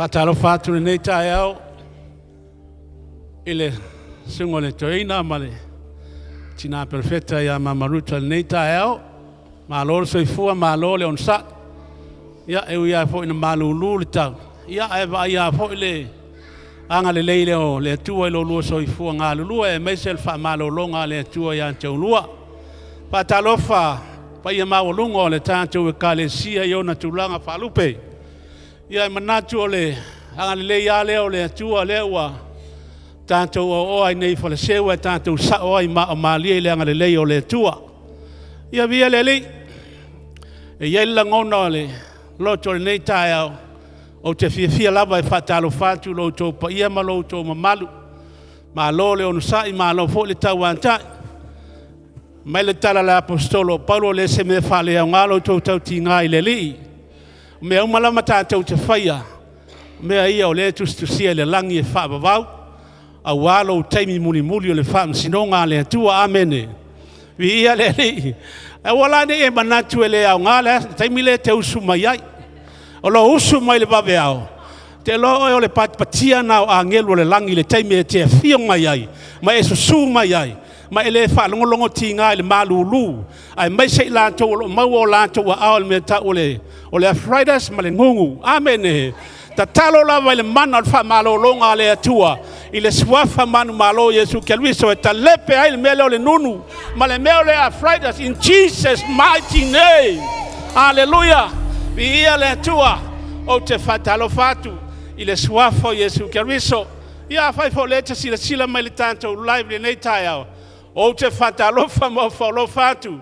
Faatalofa atu i lenei taeao i le susuga o le toeaina ma le tina perofeta ia Mamaruta i lenei taeao. Malo le soifua malo le onosai. Ia, e ui lava foi ina malulu le tau, ia ae vaaia foi le agalelei o le Atua i lo oulua soifua galulue aemaise o le faamalologa a le Atua ia te oulua. Faatalofa i le paia maualuga o le tatou Ekalesia i ona tulaga faalupe. Ia e manatu o le agalelei lava lea o le Atua lea ua tatou oaoa ai nei i Faleseu ae tatou sao ai i maa o malie i le agalelei o le Atua. Ia viia le Alii. E i ai le lagona o le loto i lenei taeao, ou te fiafia lava e faatalofa atu i lo outou paia ma lo outou mamalu. Malo le onosai, malo foi le tauatai. Fai mai le tala a le Aposetolo o Paulo, e le o se mea faaleaoga lo outou tautiga i le Alii. O mea uma lava tatou te faia, o mea ia o lea e tusitusia i le lagi e faavavau, aua lou taimi mulimuli o le faamasinoga a le Atua. Amene. Viia le Alii. Aua la ne i e manatu e le aoga le taimi lea e te usu mai ai. O lou usu mai i le vaveao, ou te iloa oe o le patipatia lena o agelu o le lagi i le taimi e te afio mai ai ma e susu mai ai, ma e le faalogologotiga i le malulu, aemaise i latou o lo o maua o latou aao i le mea e tau o le arthritis ma le gugu. Amene. Tatalo lava i le mana o le faamalologa a le Atua i le suafa manumalo o Iesu Keriso e talepe ai le mea lea o le nunu ma le mea o le arthritis in Jesus mighty name. Aleluia! Viia le Atua. Ou te faatalofa atu i le suafa o Iesu Keriso. Ia afai foi o lea e te silasila mai i le tatou live i lenei taeao, ou te faatalofa ma ofo alofa atu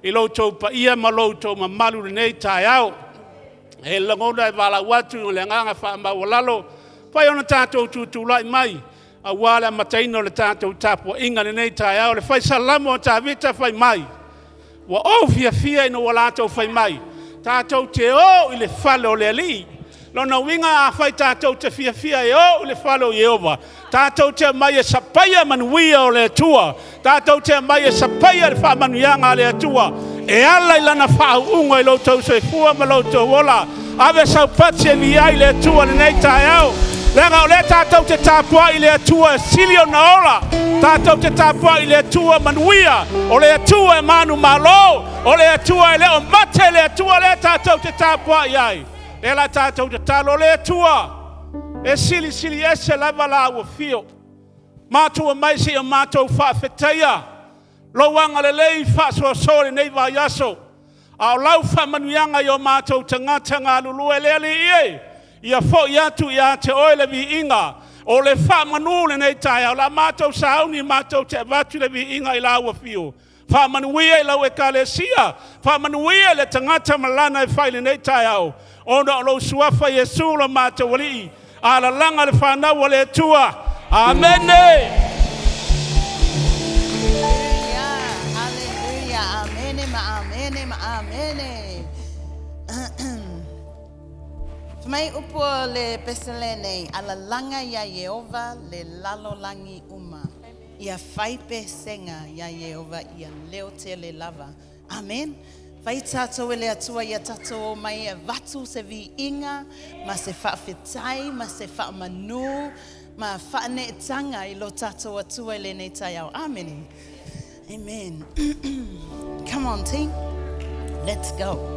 i lo outou paia ma lo outou mamalu i lenei taeao. E lagona e valaau atu i le agaga faamaualalo, fai ona tatou tutulai mai aua le amataina o le tatou tapuaiga i lenei taeao. Le fai Salamo a Tavita fai mai, ua ou fiafia ina ua latou fai mai, tatou te o i le fale o le Alii. Lona uiga afai tatou te fiafia e o i le fale o Ieova, tatou te omai e sapaia manuia o le Atua, tatou te omai e sapaia le faamanuiaga a le Atua e ala i lana faauuga i lo outou soifua ma lo outou ola. Ave sau pati e viia ai le Atua i lenei taeao, leaga o lea tatou te tapuai i le Atua e sili ona ola, tatou te tapuai i le Atua manuia, o le Atua e manumalo, o le Atua e le o mate, le Atua lea tatou te tapuai ai. Lea la tatou tatalo, le Atua e silisili ese lava lau afio. Matua mai seia matou faafetaia lou agalelei faasoasoa i lenei vaiaso, a o lau faamanuiaga i o matou tagata galulue le Alii e, ia foi atu ia te oe le viiga o le faamanu lenei taeao. La matou sauni matou te avatu le viiga i lau afio. Faamanuia i lau ekalesia, faamanuia i le tagata ma lana e fai i lenei taeao, ona o lou suafa Iesu lo matou Alii, alalaga le fanau a le Atua. Amene. Haleluia, amene ma amene ma amene. Fai mai upu o le pesele nei, alalaga iā Ieova le lalolagi uma. Ia fai pesega iā Ieova ia leo tele lava. Amen. Fai tatou e le Atua ia tatou omai e avatu se viiga ma se faafetai ma se faamanu ma faaneetaga i lo tatou Atua i lenei taeao. Amene. Amen. Come on team. Let's go.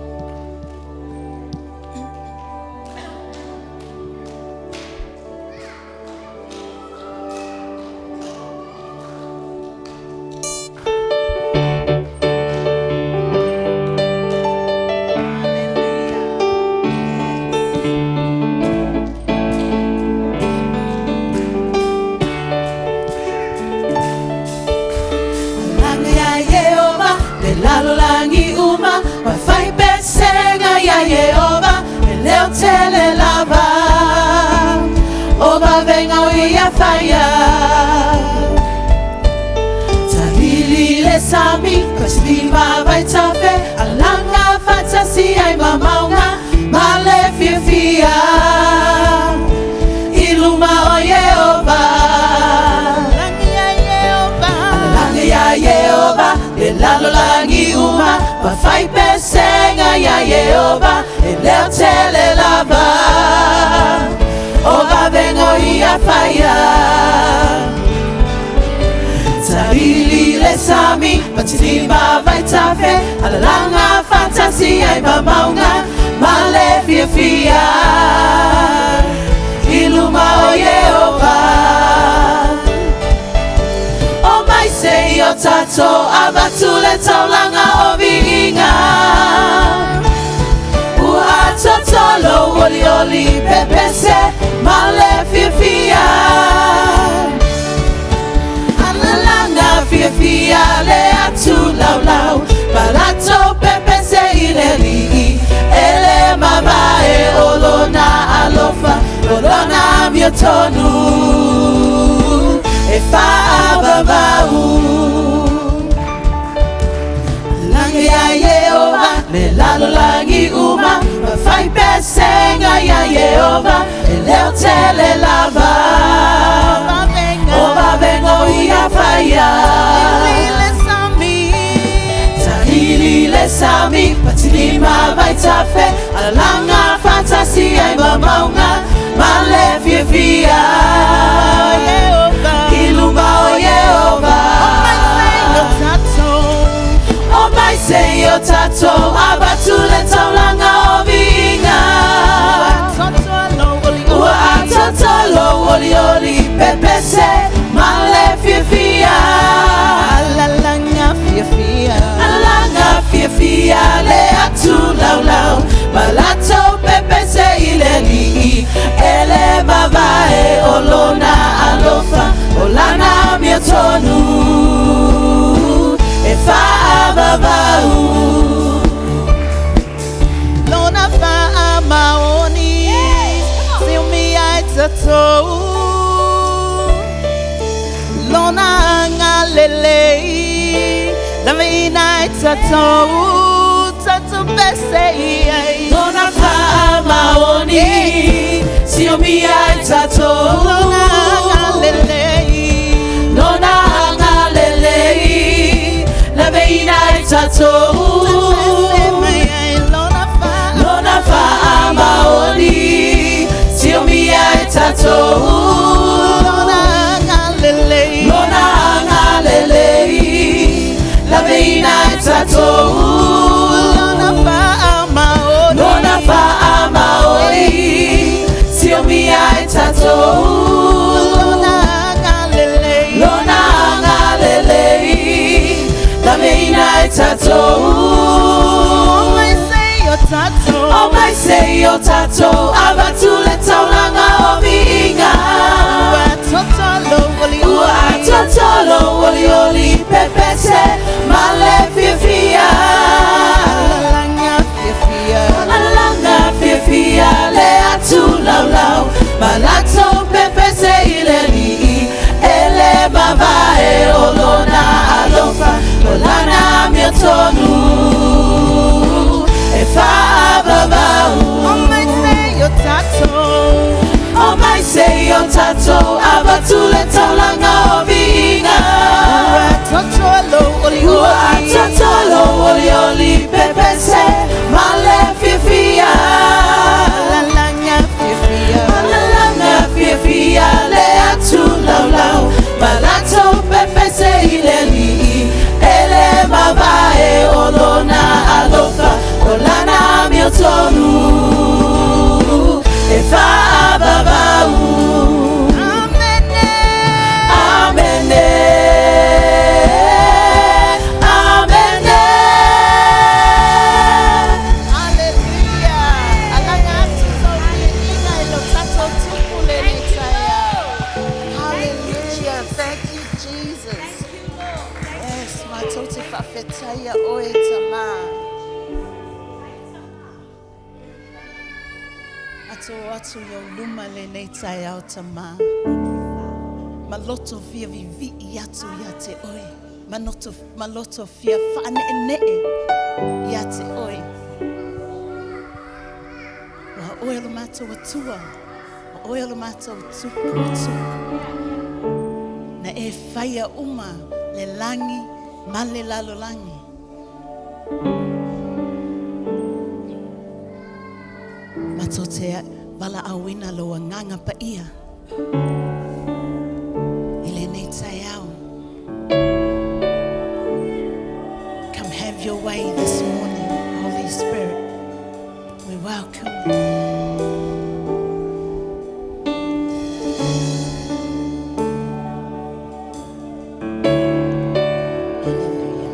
ia faia. Talili le sami, patilima vaitafe, alalaga faatasi ai ma mauga ma le fiafia i luma o Ieova. O mai se i o tatou avatu le taulaga o viiga. Ua atoatoa lou olioli pepese ma le fiafia. Alalaga fiafia le atu laulau, ma latou pepese i le Alii, e le mavae o lona alofa, o lona amiotonu e faavavau. Alalaga ia Ieova le lalolagi uma, ma fai pesega ia Ieova e leo tele lava. O vavega o ia faia. Talili le sami, patilima vaitafe, alalaga faatasi ai ma mauga ma le fiafia i luma o Ieova. O mai se i o tatou avatu le taulaga o viiga. Ua atoatoa lou olioli pepese ma le fiafia. Alalaga fiafia. Alalaga fiafia le atu laulau, ma latou pepese i le Alii, e le mavae o lona alofa, o lana amiotonu e faavavau. Lona faamaoni siomia ai tatou. Lona agalelei laveaiina ai tatou, tatou pese i ai. Lona faamaoni siomia ai tatou. Lona agalelei. Lona agalelei laveaiina ai tatou. Pese mai ai lona Lona faamaoni siomia ai tatou. Lona agalelei. Lona agalelei laveaiina ai tatou. Lona faamaoni. Lona faamaoni siomia ai tatou. Lona agalelei. Lona agalelei laveaiina ai tatou. Mai se i o tatou. O mai se i o tatou avatu le taulaga o viiga. Ua atoatoa lou Ua atoatoa lou olioli pepese ma le fiafia. Alalaga fiafia. Alalaga fiafia le atu laulau, ma latou pepese i le Alii, e le mavae o lona alofa, o lana amiotonu e faavavau. O mai se i o tatou. O mai se i o tatou avatu le taulaga o viiga. Ua atoatoa lou Ua atoatoa lou olioli pepese ma le fiafia. Alalaga fiafia. Alalaga fiafia le atu laulau, ma latou pepese i le Alii, e le mavae o lona alofa, o lana amiotonu e faavavau. Amene. Amene. Amene. Hallelujah. Alaga atu tou viiga i lo tatou Tupu lenei taeao. Hallelujah. Thank you, Jesus. Yes, matou te faafetaia oe Tamā. Matou o atu i ou luma lenei taeao Tamā. Ma loto fia viivii atu ia te oe. Ma loto fia faaneenee ia te oe. Ua oe o lo matou Atua. O oe o lo matou Tupu o tupu. Na e faia uma le lagi ma le lalolagi. Matou te valaauina lou Agaga Paia. Welcome. Hallelujah.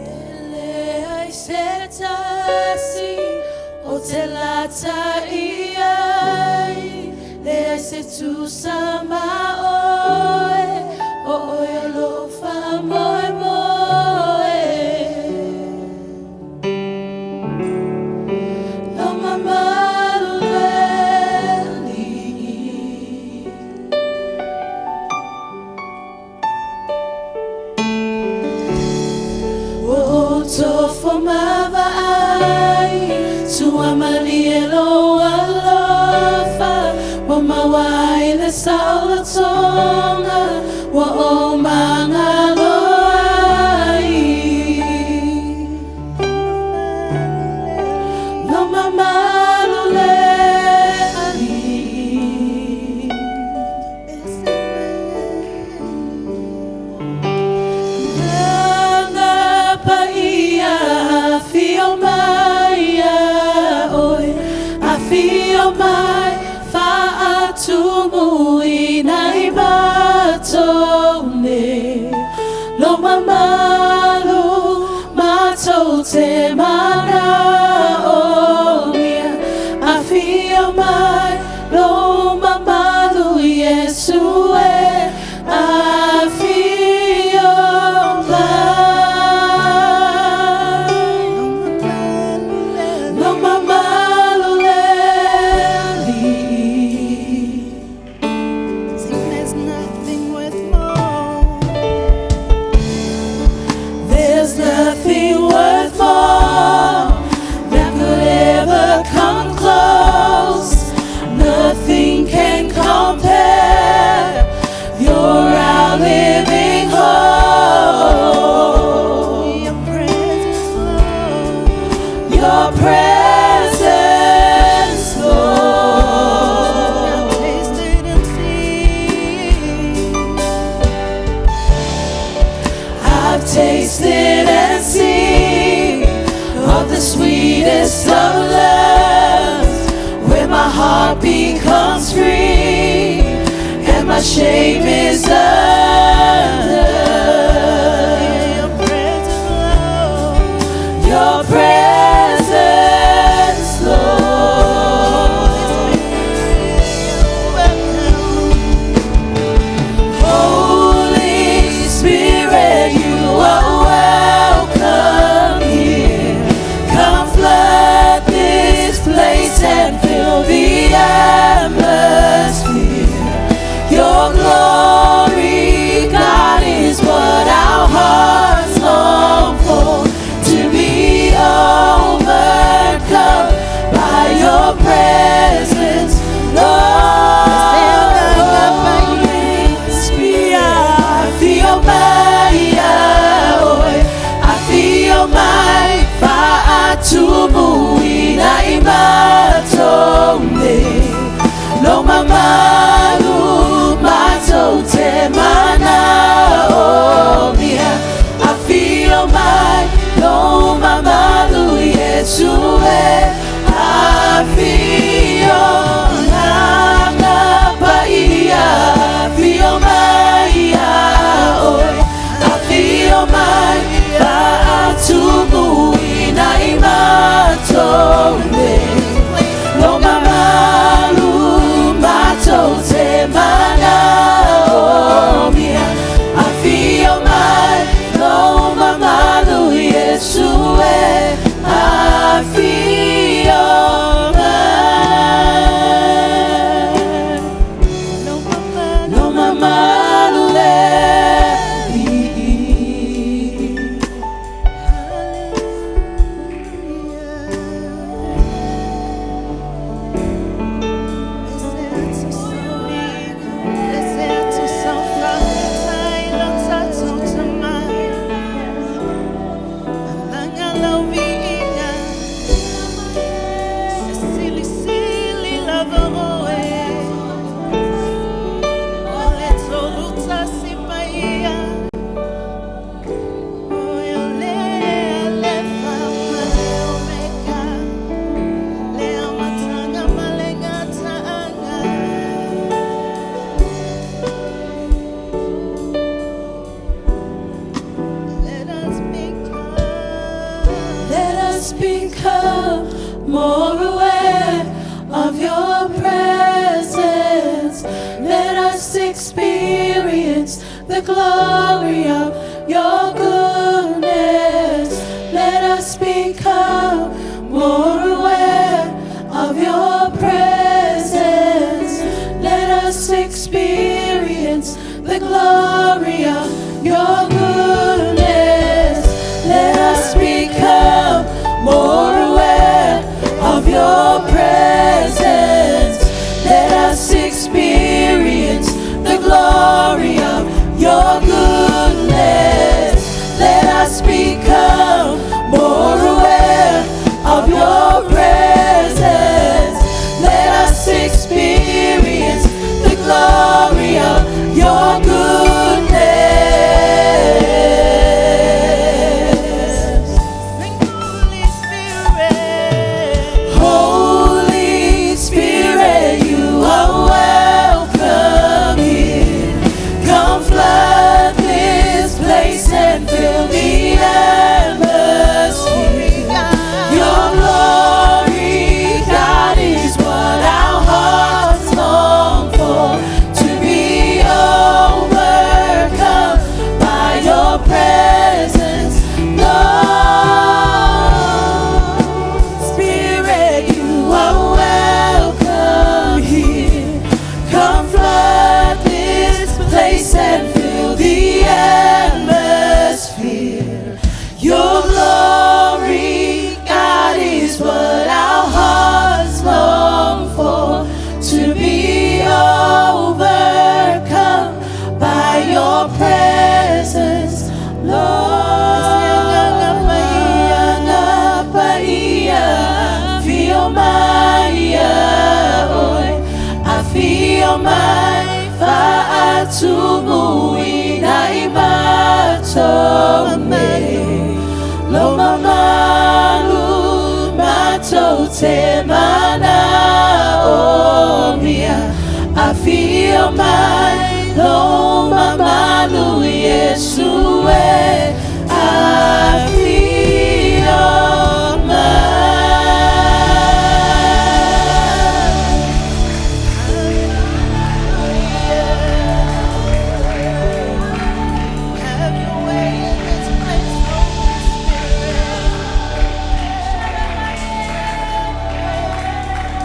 Leai se tasi o te lata i ai, leai se tusa ma oe, o oe o lou faamoemoe. Lo mamalu le Alii. Ua ou tofo ma vaai, tua malie lou alofa, ua maua ai le saolotoga, ua ou magalo ai. Lo mamalu le Alii. Agaga Paia, afio mai ia oe, afio mai, faatumuina i matou nei. Lo mamalu matou te manaomia, afio mai, lo mamalu Iesu e, afio mai. Lo mamalu le Alii. Sing, there's nothing worth more. There's nothing worth more that could ever come close. Nothing can compare. You're our living hope. Your presence, Lord. Your presence, Lord. I've tasted and seen. I've tasted and seen of the sweetest of loves, where my heart becomes free and my shame is undone. Your presence, Lord. Your presence, Lord. Welcome. Holy Spirit, you are welcome here. Come flood this place and fill the atmosphere. the glory of your goodness. Let us become more aware of your presence. Let us experience the glory of your goodness. Let us become more aware of your presence. Let us experience the glory of your goodness. Let us become more aware of your presence. Let us experience the glory of your goodness. Sing, Holy Spirit. Holy Spirit, you are welcome here. Come flood this place and fill the atmosphere. Your glory, God, is what our hearts long for. To be overcome by your presence, Lord. Spirit, you are welcome here. Come flood this place and fill the atmosphere. Your glory, God, is what our hearts long for. To be overcome by your presence, Lord. Afio mai oe, afio mai faatumuina i matou me. Lo mamalu matou te manaomia. Afio mai lo mamalu Iesu e. Afio mai. Have your way in this place, Holy Spirit.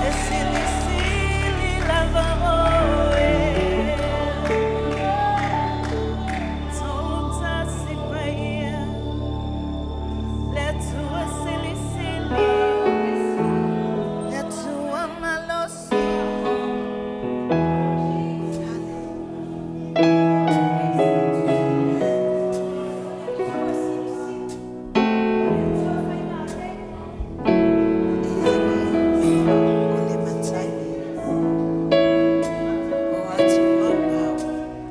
E sili sili lava oe. Tota si paia. Le tua sili sili. Le tua malosi. O le matangi o atu maua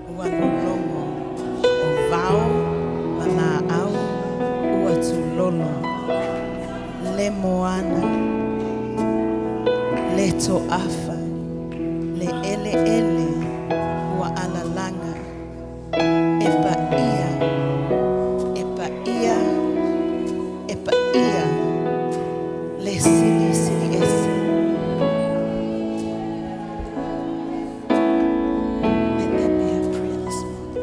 ua lologo o vao ma laau ua tulolo le moana le toafa le eleele ua alalaga e paia e paia e paia le silisili ese. Let that be our prayer this morning.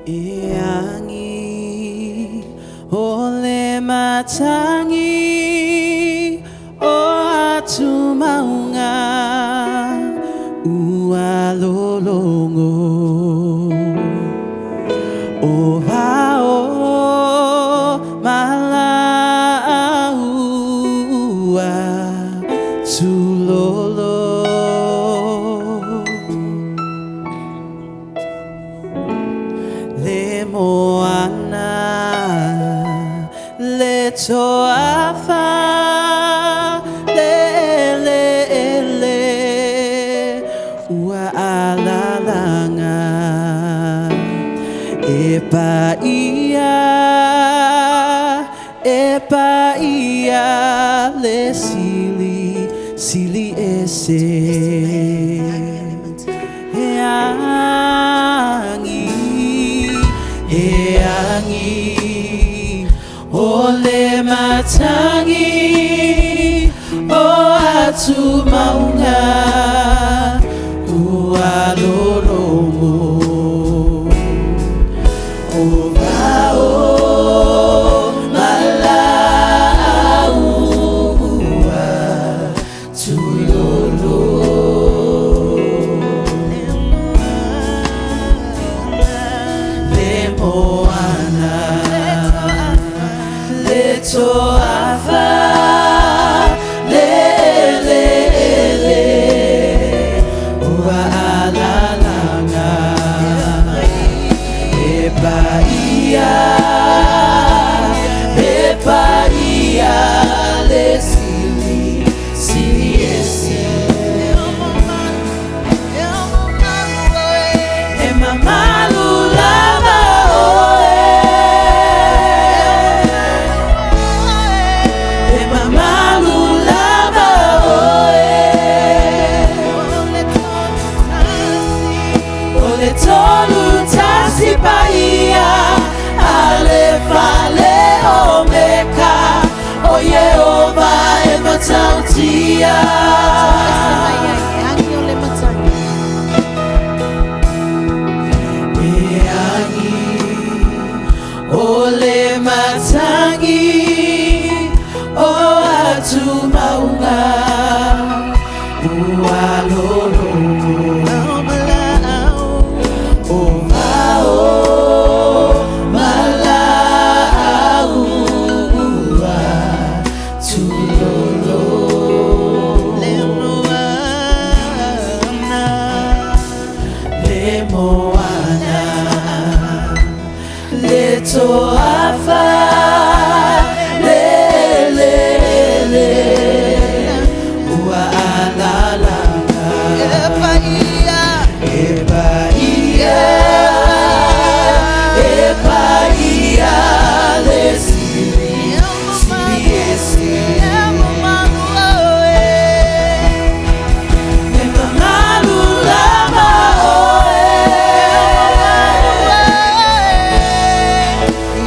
E angi o le matangi o atu maunga ua lolongo o vao malaua tulolo. Le moana le toafa le le ele ua alalanga e paia e paia le sili sili ese. E angi, e angi, o le matangi. atu mauga ua lologo O vao ma laau ua tulolo Le moana le toafa le eleele ua alalaga e paia e paia le sili sili ese e mamalu lava oe e mamalu lava oe o le tolu tasi paia Alefa le Omeka o Iehova e matautia Agi o le matangi. E agi o le matangi o atu mauga ua lologo o vao ma laau ua tulolo Le moana. Le moana le toafa le eleele ua alalaga E paia. e paia e paia le sili sili ese E mamalu oe. E mamalu lava oe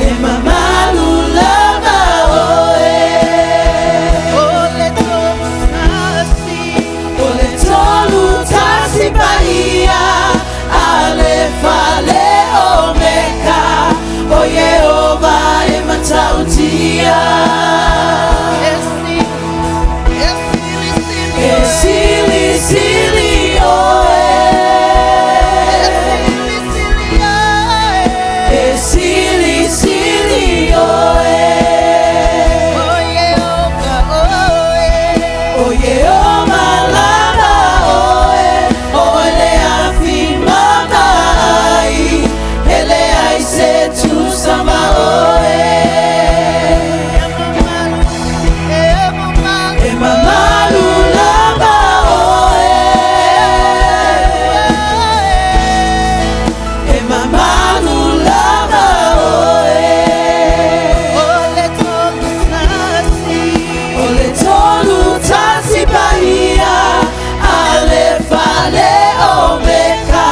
e mamalu lava oe O le tolu tasi. O le tolu tasi paia Alefa le Omeka O Iehova e matautia E sili, e sili, sili E oe. sili sili oe E sili, sili oe. E sili sili oe O Iehova oe. O Iehova lava oe O le afi mamaai E leai se tusa ma oe E mamalu, e mamalu. E mamalu lava oe E mamalu lava oe O le tolu tasi. O le tolu tasi paia Alefa le Omeka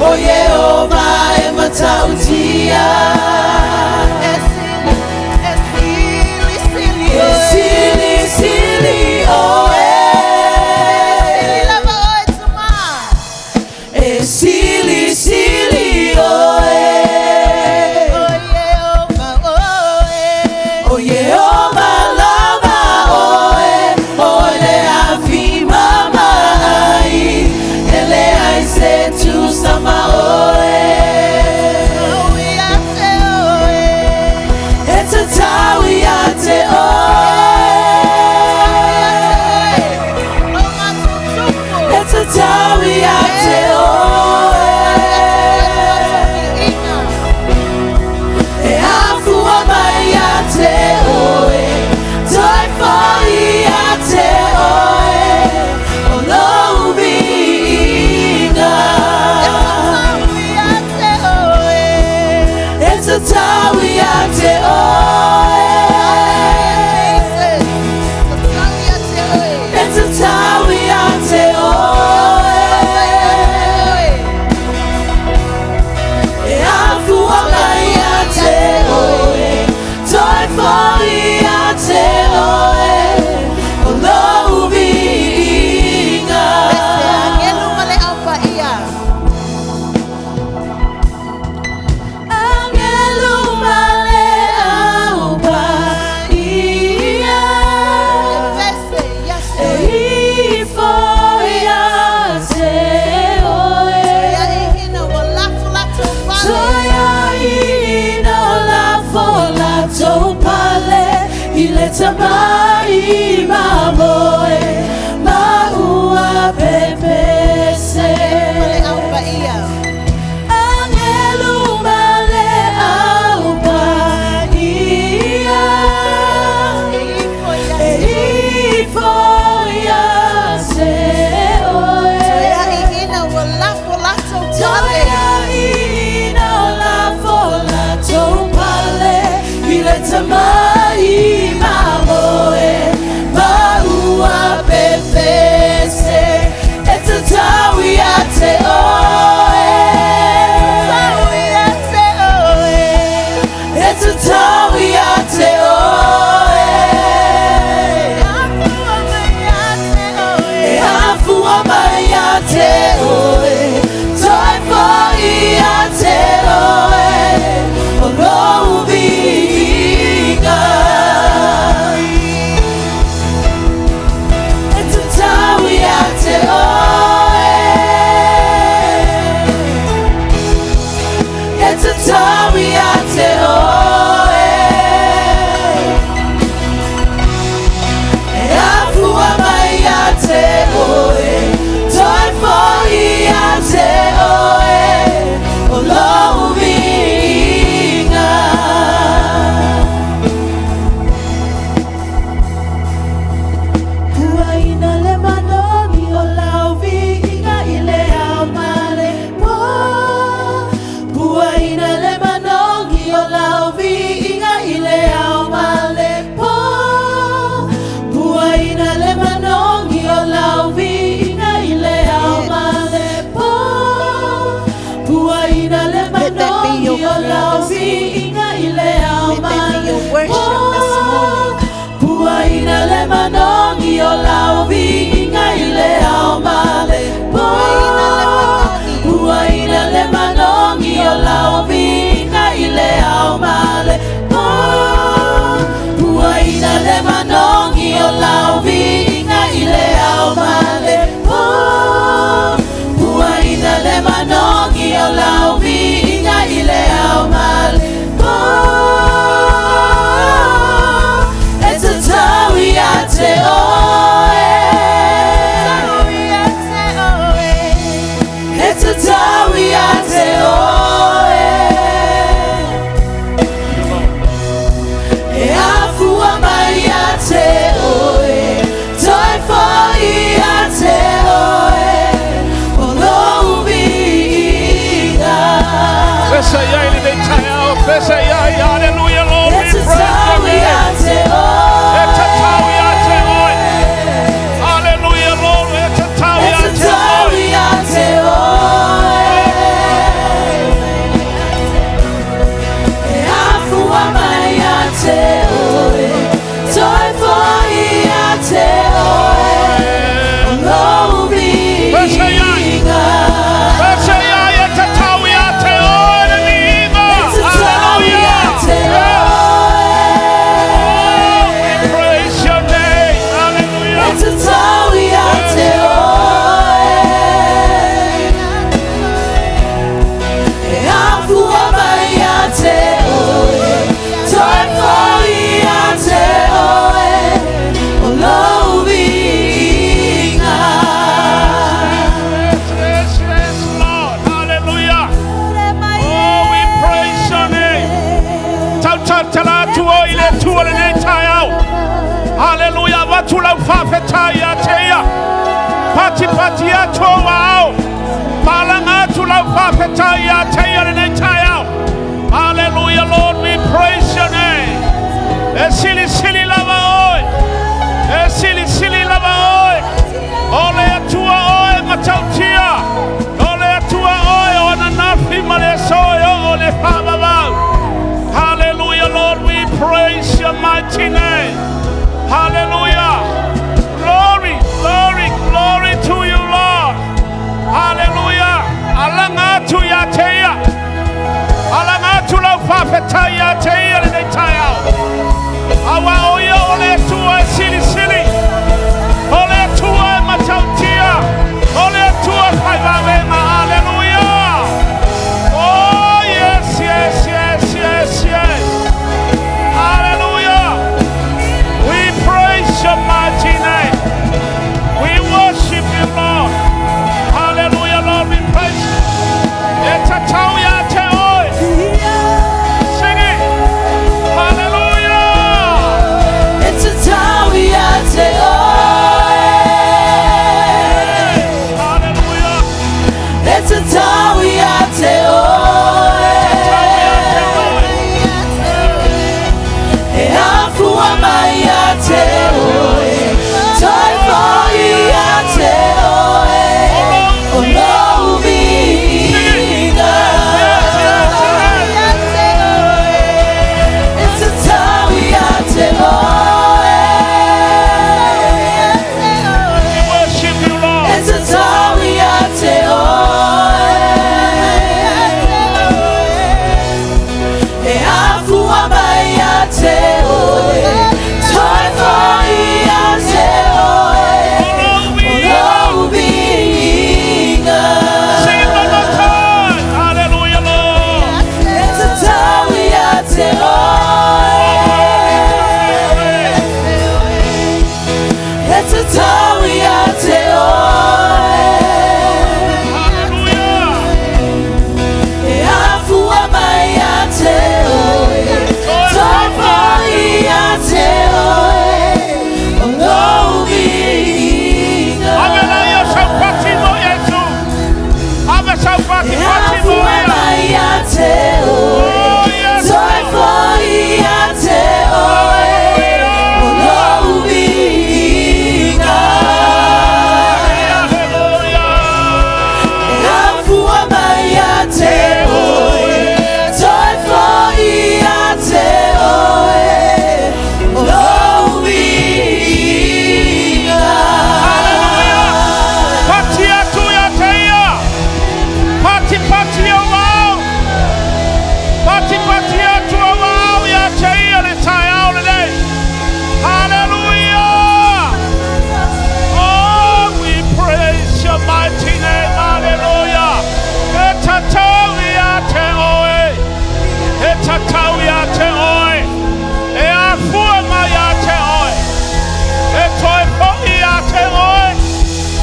O Iehova e matautia E sili, e sili, sili E oe. sili sili oe Sili lava oe tuma. E sili sili oe O Iehova oe. O Iehova lava oe O le afi mamaai E leai se tusa ma oe O ia te oe. E tatau ia te oe O matutupu. E tatau ia te oe E afua mai ia te oe Toe foi ia te oe O lou viiga E tatau ia te oe E tatau ia te oe E afua mai ia te oe Toe foi ia te oe O lou viiga. I le tamai mamoe ma ua pepese. Ma le au paia. Angelu ma le au paia. E ifo ia E te oe. ifo ia te oe. Toe aiina ua lafo latou pale. Toe aiina o lafo latou pale i le tamai mamoe ma ua pepese e tatau ia te oe. Tatau ia te oe. E tatau ia te oe. Afua mai ia te oe. E afua mai ia te oe, toe foi ia te oe, o lou viiga. E tatau ia te oe. E tatau ia te oe. E afua mai ia te oe, toe foi ia te oe, o lou viiga. Puaina le manogi o lau viiga i le ao ma le po. Puaina le manogi o lau viiga i le ao ma le po. Puaina le manogi o lau viiga i le ao ma le po. Puaina le Let that be manogi your o prayer lau this viiga i le ao Let ma that be le your worship this morning. Puaina le manogi o lau viiga i le ao ma le po. Puaina le manogi. Puaina le manogi o lau viiga i le ao ma le po. Puaina le manogi o lau viiga i le ao ma le po. Puaina le manogi o lau viiga i le ao ma le po. E tatau ia te oe. Tatau ia te oe. E tatau ia te oe. E afua mai ia te oe, toe foi ia te oe, o lou viiga. Pese ia i lenei taeao, pese ia i, hallelujah, Lord, E we praise your tatau ia name. te E tatau oe. ia te oe. Hallelujah, Lord, e tatau E ia te tatau oe. ia te oe. E afua mai ia te oe, toe foi ia te oe, o lou viiga. Pese ia e tatau ia te oe le viiga. E tatau ia te Hallelujah. oe. Oh, we praise your name. E Hallelujah. tatau ia te oe. E afua mai ia te oe, toe foi ia te oe, o lou viiga. Yes, yes, yes, Lord. Hallelujah. Oh, we praise your name. Tau tau tala atu o i le Atua lenei taeao. Hallelujah. Avatu lau faafetai ia te ia. Patipati atu o aao. Palanga atu lau faafetai ia te ia lenei taeao. Hallelujah, Lord, we praise your name. E silisili lava oe. E silisili lava oe. O le Atua oe matautia. O le Atua oe o ananafi ma le aso e oo i le faavavau. Hallelujah, Lord, we praise your mighty name. Hallelujah. Glory, glory, glory to you, Lord. Hallelujah. Alaga atu ia te ia. Alaga atu lau faafetai ia te ia lenei taeao. Auā o ia o le Atua e silisili. O le Atua e matautia. O le Atua fai vavega. Hallelujah. Oh, yes, yes, yes, yes, yes. Hallelujah.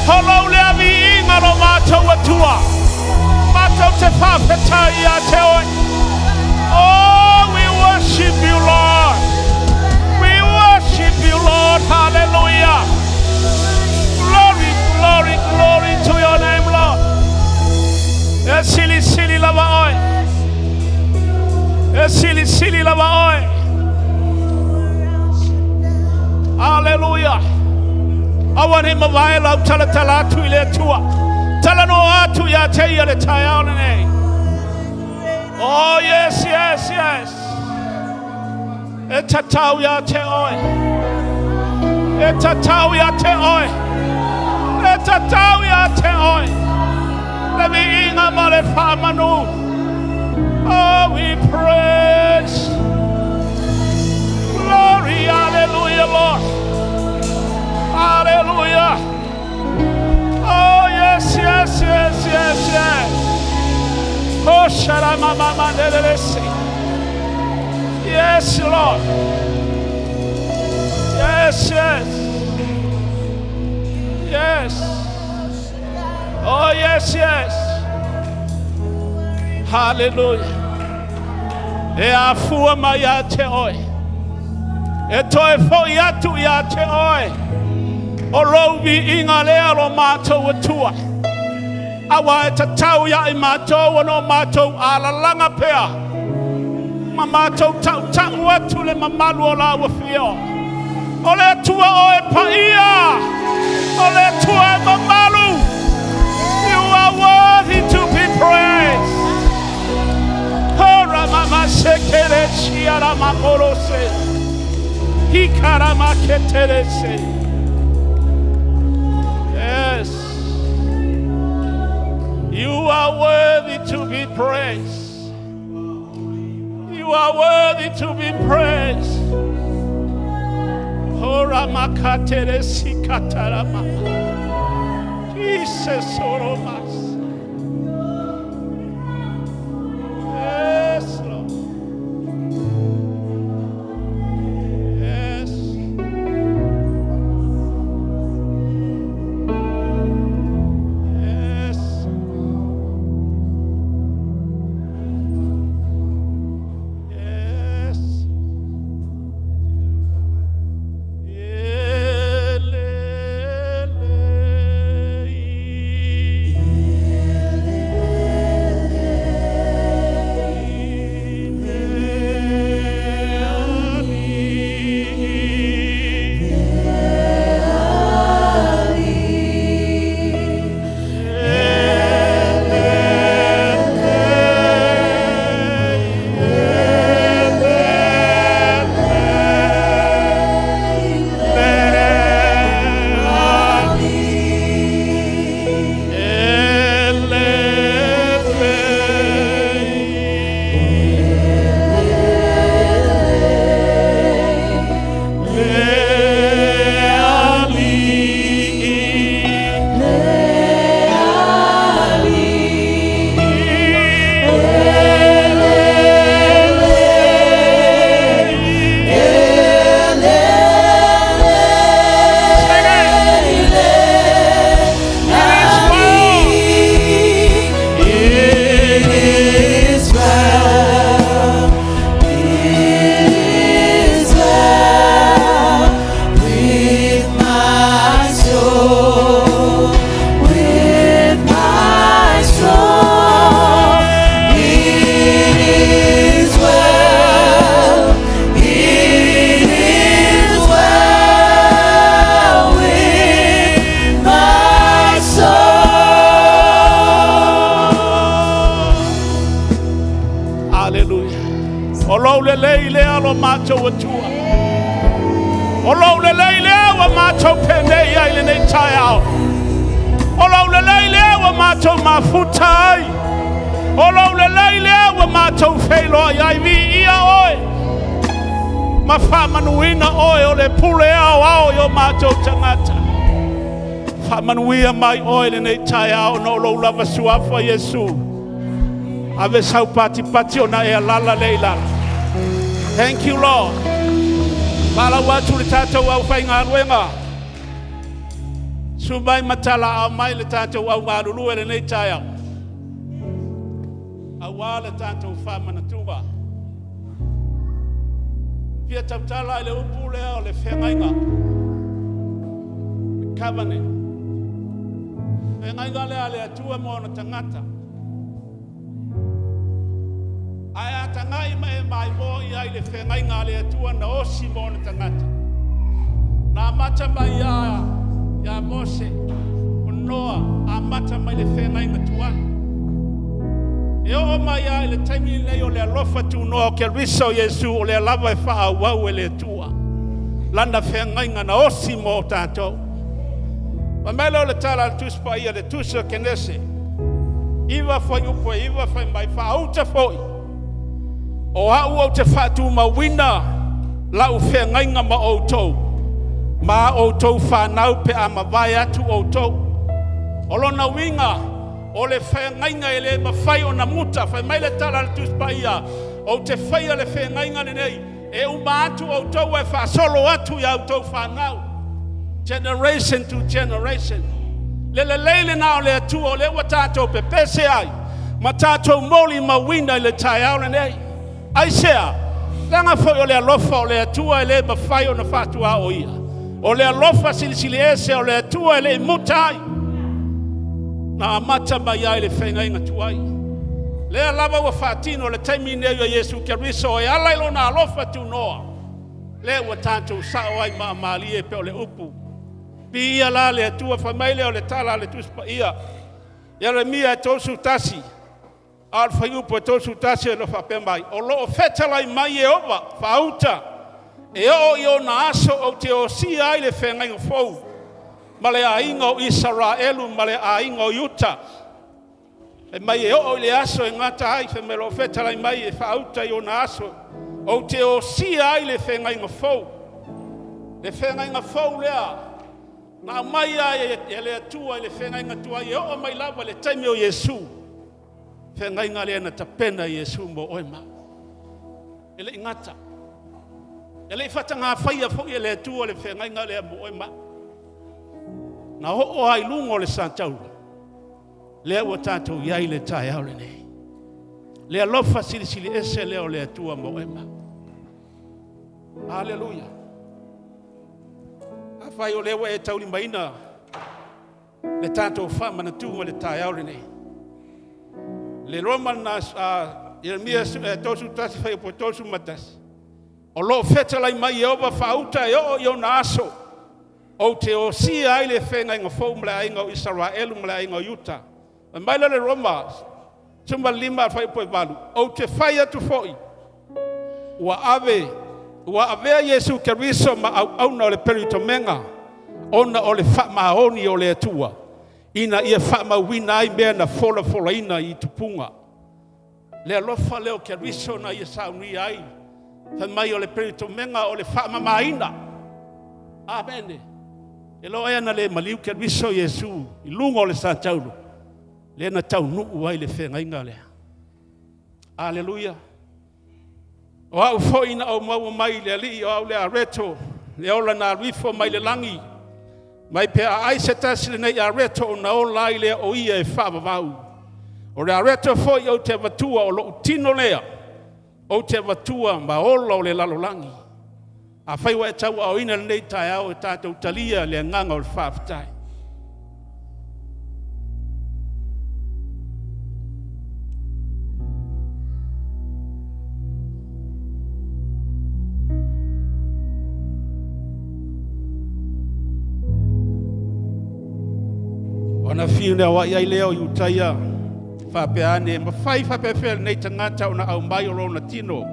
O lou lea viiga lo matou Atua, matou te faafetai ia te oe. Oh, we worship you, Lord. We worship you, Lord. Hallelujah. Glory, glory, glory to your name, Lord. E silisili lava oe. E silisili lava oe. Hallelujah. Aua ne i mavae lau talatala atu i le Atua. Talanoa atu ia te ia le taeao lenei. Oh, yes, yes, yes. E tatau ia te oe. E tatau ia te oe. E tatau ia te oe. Le viiga ma le faamanu. Oh, we praise. Glory, hallelujah, Lord. Hallelujah. Oh, yes, yes, yes, yes, yes. Oh, sharamamama, Yes, Lord. Yes, yes. Yes. Oh, yes, yes. Hallelujah. E afua mai ia te oe. E toe foʻi atu ia te oe. O lou viiga lea lo matou Atua. Auā e tatau ia i matou ona o matou alalaga pea ma matou taʻutaʻu atu le mamalu o lau Afio. O le Atua oe paia, o le Atua e mamalu. You are worthy to be praised. Hora mama sekere shiara makorose. Hikara maketerese. Yes. You are worthy to be praised. You are worthy to be praised. Hora makatere sikatarama. Jesus oromas. Yes, Lord. Yes. Yes. Yes. Ele, le, i. Le, ali. It is well, it is well with my soul, with my soul. It is well, it is well with my soul. Hallelujah. O lou lelei lea lo matou Atua. O lou lelei lea ua matou penei ai lenei taeao. O lou lelei lea ua matou mafuta ai. O lou lelei lea ua matou feiloai ai viia oe. Ma faamanuina oe o le pule aoao i o matou tagata. Faamanuia mai oe lenei taeao ona o lou lava suafa Iesu. Ave sau patipati ona e alala lea i lalo. Thank you, Lord. Falau atu le tatou aufaigaluega. Susu mai ma talaaao mai le tatou au galulue i lenei taeao, aua le tatou faamanatuga. Fia tautala i le upu lea o le feagaiga, le covenant. Feagaiga lea a le Atua ma ona tagata. Ae a tagai ma e maimoa i ai i le feagaiga a le Atua na osi mo ona tagata, na amata mai ia, ia Mose, o Noa, amata mai le feagaiga tuai. E oo mai lava i le taimi lenei o le alofa tunoa o Keriso Iesu o lea lava e faaauau e le Atua lana feagaiga na osi mo tatou. Fai mai lea o le tala a le Tusi Paia, le Tusi o Kenese, 9:9 fai mai, faauta foi, o au ou te faatumauina lau feagaiga ma outou, ma a outou fanau pe a mavae atu outou. O lona uiga, o le feagaiga e le mafai ona muta. Fai mai le tala a le Tusi Paia, ou te faia le feagaiga lenei, e uma atu outou ae faasolo atu i a outou fanau. Generation to generation. Le lelei lena o le Atua o lea ua tatou pepese ai ma tatou molimauina i le taeao lenei. Aisea? Leaga foi o le alofa o le Atua e le mafai ona faatuaoia. O le alofa silisili ese o le Atua e le i muta ai. Na amata mai ai le feagaiga tuai. Lea lava ua faatino le taimi nei o Iesu Keriso e ala i lona alofa tunoa. Lea ua tatou sao ai maamalie pei o le upu. Viia la le Atua, fai mai lea o le tala a le Tusi Paia. Ieremia e 31, a o le fuaiupu e 31 o lo o faapea mai, o lo o fetalai mai Ieova, faauta, e oo i ona aso ou te osia ai le feagaiga fou ma le aiga o Isaraelu ma le aiga o Iuta. Fai mai e oo i le aso e gata ai, fai mai o lo o fetalai mai e faauta i ona aso, ou te osia ai le feagaiga fou. Le feagaiga fou lea na aumai ai e le Atua i le feagaiga tuai e oo mai lava i le taimi o Iesu. Feagaiga lea na tapena e Iesu mo oe ma au. E le i gata. E le i faatagafaia foi e le Atua le feagaiga lea mo oe ma au. Na oo lava i luga o le satauro, lea ua tatou i ai i le taeao lenei. Le alofa silisili ese lea o le Atua mo oe ma au. Aleluia. Afai o lea ua e taulimaina le tatou faamanatuga i le taeao lenei. Le Roma lena a Ieremia 31 fuaiupu 31, o lo o fetalai mai Ieova faauta e oo i ona aso ou te osia ai le feagaiga fou ma le aiga o Isaraelu ma le aiga o Iuta. Fai mai lea o le Roma 15 fuaiupu 8, ou te fai atu foi, ua ave ua avea Iesu Keriso ma auauna o le pelitomega ona o le faamaoni o le Atua ina ia faamauina ai mea na folafolaina i tupuga. Le alofa lea o Keriso na ia saunia ai, fai mai o le pelitomega o le faamamaina. Amene. E loa ea na le maliu Keriso Iesu i luga o le satauro, lea na taunuu ai le feagaiga lea. Aleluia. O au foi na ou maua mai i le Alii, o au le areto, le ola na alu ifo mai le lagi, mai pe a ai se tasi lenei areto ona ola ai lea o ia e faavavau. O le areto foi ou te avatua o lou tino lea, ou te avatua ma ola o le lalolagi. Afai ua e tauaaoina lenei taeao, e tatou talia le agaga o le faafetai. Ona fiu ai ai lea o Iutaia faapea ane, mafai faapefea lenei tagata ona aumai o lona tino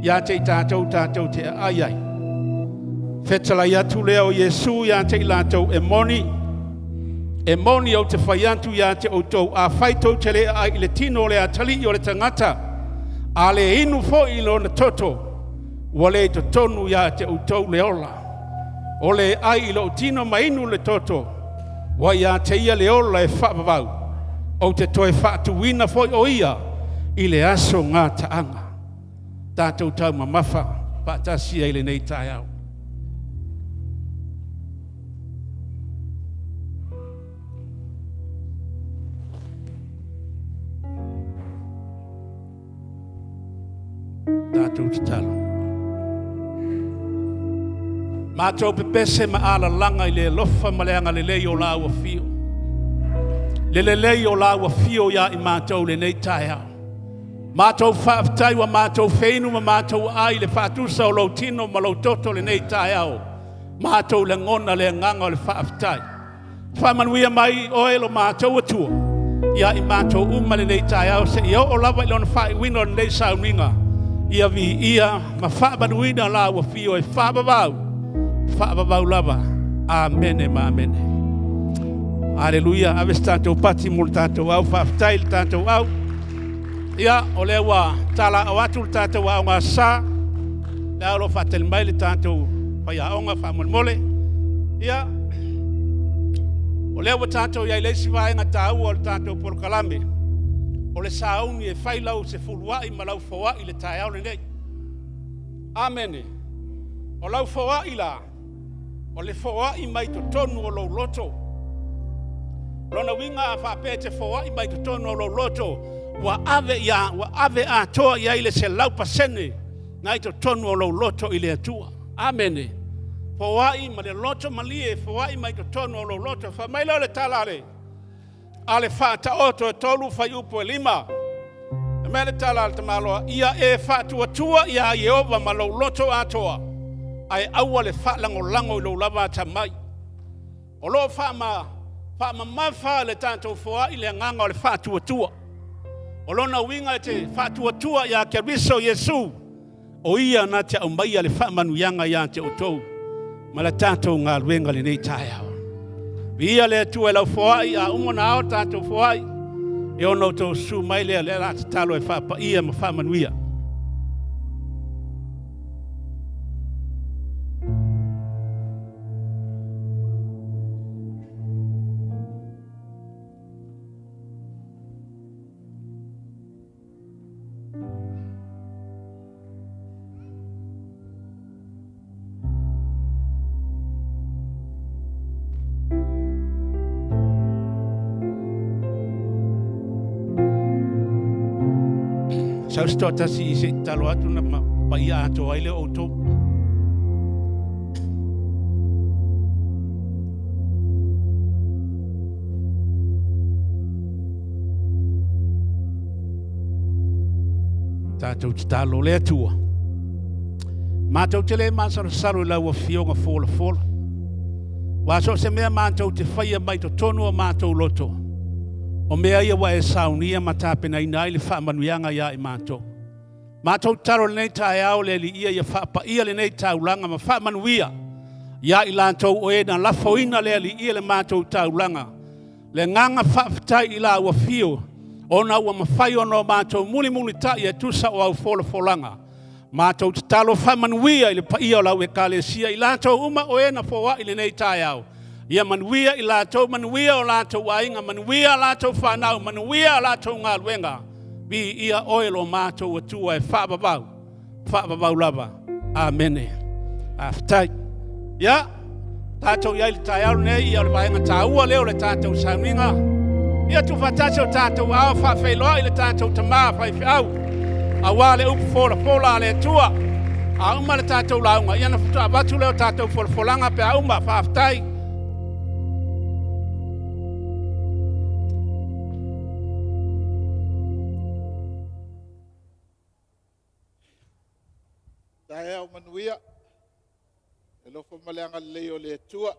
ia te i tatou tatou te aai ai. Fetalai atu lea o Iesu ia te i latou e moni, e moni ou te fai atu ia te outou, afai tou te le aai i le tino o le atalii o le tagata, a le inu foi i lona toto, ua le i totonu ia te outou le ola. O le ai i lou tino ma inu le toto, ua ia te ia le ola e faavavau, ou te toe faatuina foi o ia i le aso gataaga. Tatou taumamafa faatasi ai lenei taeao. tatalo. Matou pepese ma alalaga i le alofa ma le agalelei o lau afio. Le lelei o lau afio ia i matou lenei taeao. Matou faafetai ua matou feinu ma matou aai i le faatusa o lou tino ma lou toto lenei taeao. Matou lagona le agaga o le faafetai. Faamanuia mai oe lo matou Atua ia i matou uma lenei taeao seia oo lava i lona faaiuina o lenei sauniga. Ia viia ma faamanuina lau afio e faavavau, faavavau lava. Amene ma amene. Aleluia. Ave se tatou pati mo le tatou au. Faafetai i le tatou au. Ia, o lea ua talaao atu le tatou aoga sa. Lea o lo o faatali mai le tatou faiaoga faamolemole. Ia, o lea ua tatou i ai le isi vaega taua o le tatou polokalame, o le sauni e fai lau sefuluai ma lau foai i le taeao lenei. Amene. O lau foai la, o le foai mai totonu o lou loto. Lona uiga a faapea e te foai mai totonu o lou loto, ua ave, ia, ua ave atoa i ai le 100% na i totonu o lou loto i le Atua. Amene. Foai ma le loto malie, foai mai totonu o lou loto. Fai mai lea o le tala a le, a le Faataoto e 3 fuaiupu e 5. Fai mai le tala a le tamaloa, ia e faatuatua iā Ieova ma lou loto atoa, ae aua le faalagolago i lou lava atamai. O lo o faama, faamamafa le tatou foai le agaga o le faatuatua. O lona uiga e te faatuatua iā Keriso Iesu, o ia na te aumaia le faamanuiaga ia te outou ma le tatou galuega lenei taeao. Viia le Atua i lau foai, a uma ona ao tatou foai, e ono outou susu mai lea, lea la tatalo e faapaia ma faamanuia. Sau se toatasi i se i tatalo atu na paia atoa ai lea o outou. Tatou tatalo le Atua. Matou te le masalosalo i lau afioga folafola. Ua so o se mea matou te faia mai totonu o matou loto, o mea ia ua e saunia ma tapenaina ai le faamanuiaga ia i matou. Matou tatalo lenei taeao le Alii ia ia faapaia lenei taulaga ma faamanuia ia i latou o e na lafoina le Alii ia le matou taulaga. Le agaga faafetai i lau afio ona ua mafai ona o matou mulimulitai e tusa o au folafolaga. Matou tatalo faamanuia i le paia o lau ekalesia i latou uma o e na foai lenei taeao. Ia manuia i latou, manuia o latou aiga, manuia a latou fanau, manuia a latou galuega. Viia oe lo matou Atua e faavavau, faavavau lava. Amene. Faafetai. Ia, tatou i ai i le taeao lenei, ia o le vaega taua lea o le tatou sauniga. Ia tuufaatasi o tatou ao faafeiloai le tatou tamā faifeau, aua le upu folafola a le Atua. A uma le tatou lauga, ia na faatoa avatu lea o tatou folafolaga pe a uma. Faafetai. Taeao manuia, le alofa ma le agalelei o le Atua.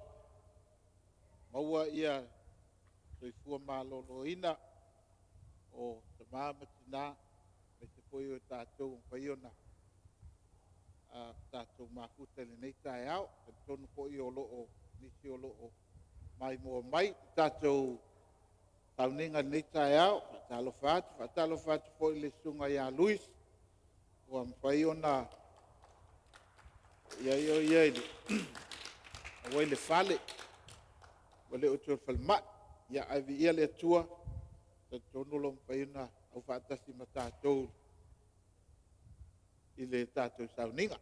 Maua ia soifua maloloina o tama ma tina, aemaise foi o tatou ua mafai ona tatou mafuta i lenei taeao. E talitonu foi o lo o nisi o lo o maimoa mai i le tatou sauniga i lenei taeao. Faatalofa atu, faatalofa atu foi i le susuga ia Louis ua mafai ona i ai o ia i le, ua i le fale, ua le o toe falemai. Ia ae viia le Atua, talitonu o lo o mafai ona aufaatasi ma tatou i le tatou sauniga.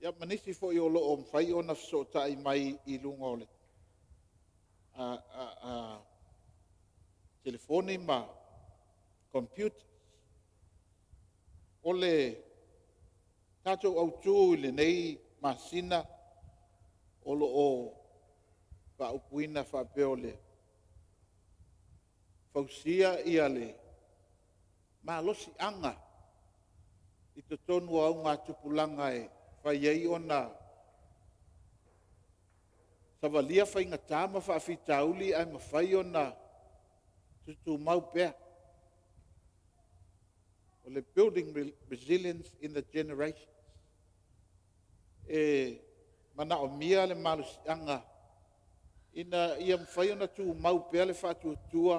Ia ma nisi foi o lo o mafai ona fesootai mai i luga o le telefoni ma computer. O le tatou autu i lenei masina o lo o faaupuina faapea o le fausia le malosiaga i totonu o augatupulaga e mafai ai ona savalia faigata ma faafitauli ae mafai ona tutumau pea. O le building resilience in the generations. E manaomia le malosiaga ina ia mafai ona tumau pea le faatuatua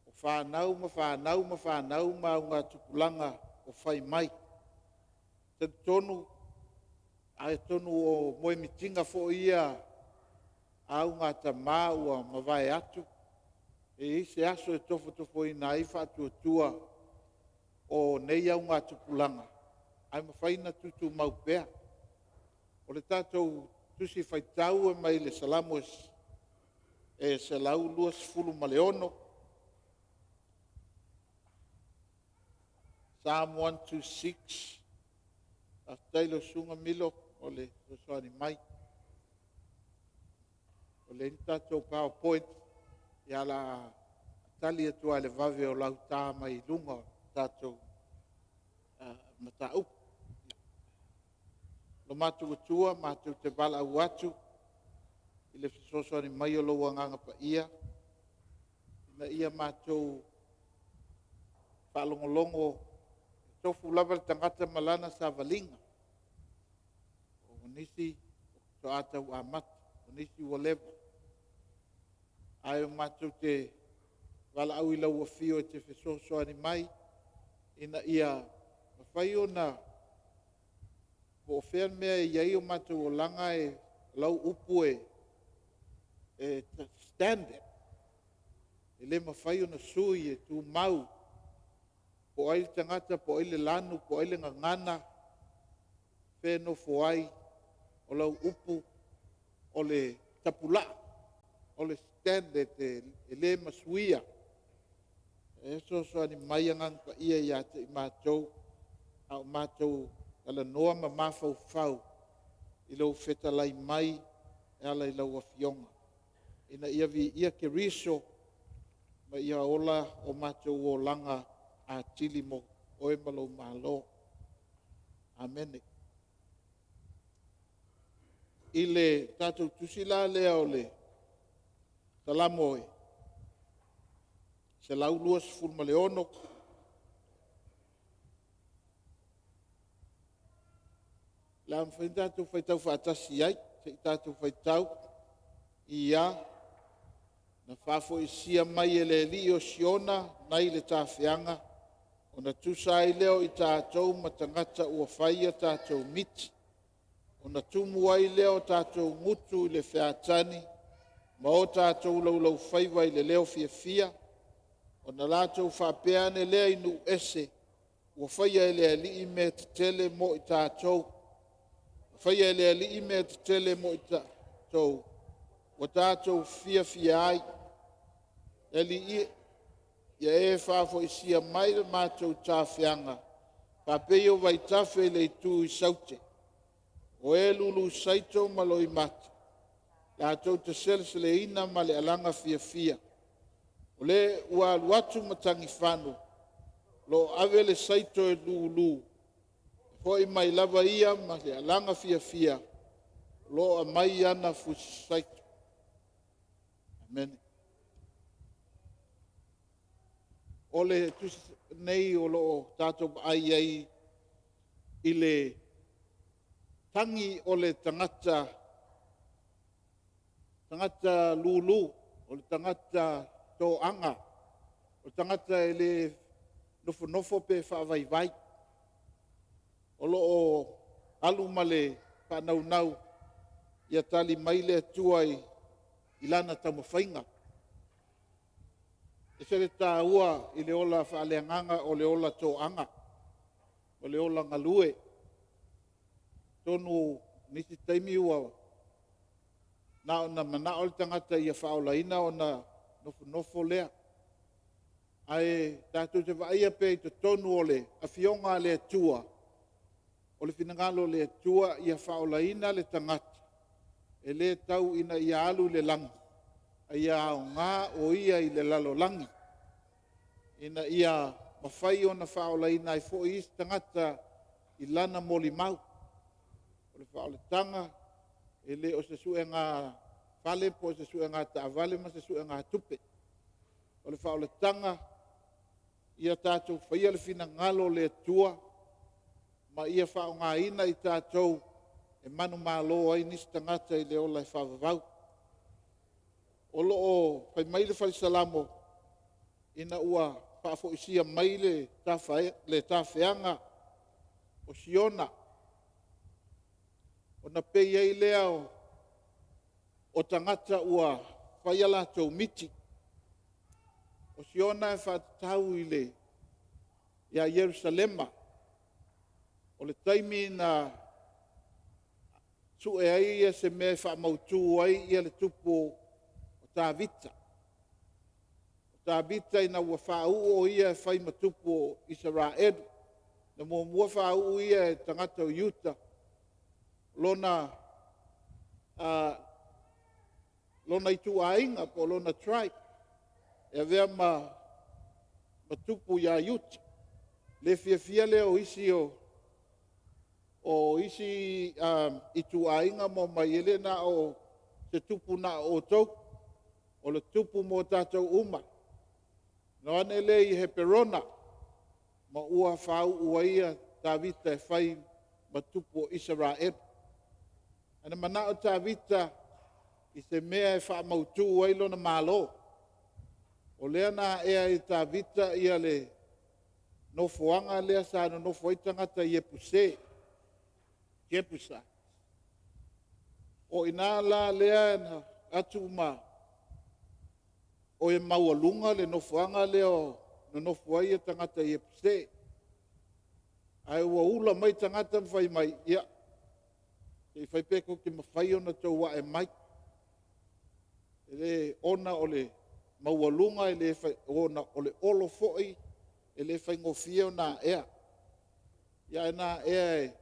o fanau ma fanau ma fanau ma augatupulaga o fai mai. E talitonu atonu o moemitiga foi ia a augatama ua mavae atu, e i ai se aso e tofotofoina ai faatuatua o nei augatupulaga ae mafai ona tutumau pea. O le tatou Tusi Faitau mai le Salamo 126, Psalm 126. Faafetai i lau Susuga Milo mo le fesoasoani mai. Ua leai ni tatou powerpoint, ae o le a tali atu lava i le vave o lau ta mai luga o le tatou mataupu. Lo matou Atua, matou te valaau atu i le fesoasoani mai o lou Agaga Paia ina ia matou faalogologo, e tofu lava le tagata ma lana savaliga. O nisi faatoa tau amata, o nisi ua leva, ae matou te valaau i lau Afio e te fesoasoani mai ina ia mafai ona… po o fea le mea e i ai o matou olaga, ae o lau upu e standard, e le mafai ona sui, e tumau, po o ai le tagata po o ai le lanu po o ai le gagana, o fea e nofo ai, o lau upu o le tapulaa, o le standard e le ma suia. E fesoasoani mai Agaga Paia ia te i matou a o matou talanoa ma mafaufau i lou fetalai mai e ala i lau Afioga, ina ia viia Keriso ma ia ola o matou olaga atili mo oe ma lou Malo. Amene. I le tatou tusi la lea o le Salamo 126, o le a mafai ona tatou faitau faatasi ai, se i tatou faitau. I a, na faafoisia mai e le Alii o Siona nai le tafeaga, ona tusa ai lea o i tatou ma tagata ua fai a tatou miti, ona tumu ai lea o tatou gutu i le fegatani ma o tatou laulaufaiva i le leo fiafia. Ona latou faapea ane lea i nuu ese, “Ua faia e le Alii mea tetele mo i tatou. Ua faia e le Alii mea tetele mo i tatou, ua tatou fiafia ai.” Le Alii, ia e faafoisia mai le matou tafeaga faapei o vaitafe i le itu i Saute. O e lulu saito ma loimata, latou te seleseleina ma le alaga fiafia. O le ua alu atu matagifanu, o lo o ave le saito e lulu, e foi mai lava ia ma le alaga fiafia, o lo o aumai ana fusi saito. Amene. O le tusi lenei o lo o tatou vaai ai i le tagi o le tagata, tagata lulu, o le tagata toaga, o le tagata e le nofonofo pe faavaivai. O lo o alu ma le faanaunau ia tali mai le Atua i lana taumafaiga. E ese le taua i le ola faaleagaga o le ola toaga, o le ola galue. Atonu o nisi taimi ua na ona manao le tagata ia faaolaina ona nofonofo lea. Ae tatou te vaaia pea i totonu o le Afioga a le Atua. O le finagalo o le Atua ia faaolaina le tagata, e le tau ina ia alu i le lagi, a ia aoga o ia i le lalolagi, ina ia mafai ona faaolaina ai foi isi tagata i lana molimau. O le faaolataga, e le o se suega fale po o se suega taavale ma se suega tupe. O le faaolataga, ia tatou faia le finagalo o le Atua ma ia faaaogaina i tatou e manumalo ai nisi tagata i le ola e faavavau. O lo o fai mai le Fale Salamo, ina ua faafoisia mai le tafeaga o Siona, ona pei ai lea o tagata ua fai a latou miti. O Siona e faatatau ia Ierusalema. O le taimi na sue ai se mea e faamautu ai le tupu o Tavita. O Tavita ina ua faauu o ia e fai ma tupu o Isaraelu, na muamua faauu ia e tagata o Iuta lona ituaiga po o lona tribe e avea ma tupu ia Iuta. O le fiafia lea o isi ituaiga ma omai, e le na o se tupu na o outou, o le tupu mo tatou uma. Ona o ane lea i Heperona ma ua faauu ai Tavita e fai ma tupu o Isaraelu. Na manao Tavita i se mea e faamautu ai lona Malo. O lea na aea ai e Tavita le nofoaga lea sa nonofo ai tagata Iepuse. O i ina la lea na avatu ma ua maualuga le nofoaga lea na nonofo ai tagata Iepuse. Ae ua ula mai tagata ma fai mai, ia, se i fai pe tou te mafai ona outou ae mai, ona o le maualuga, ona o le olo foi, e le faigofie ona aea. Ae na aea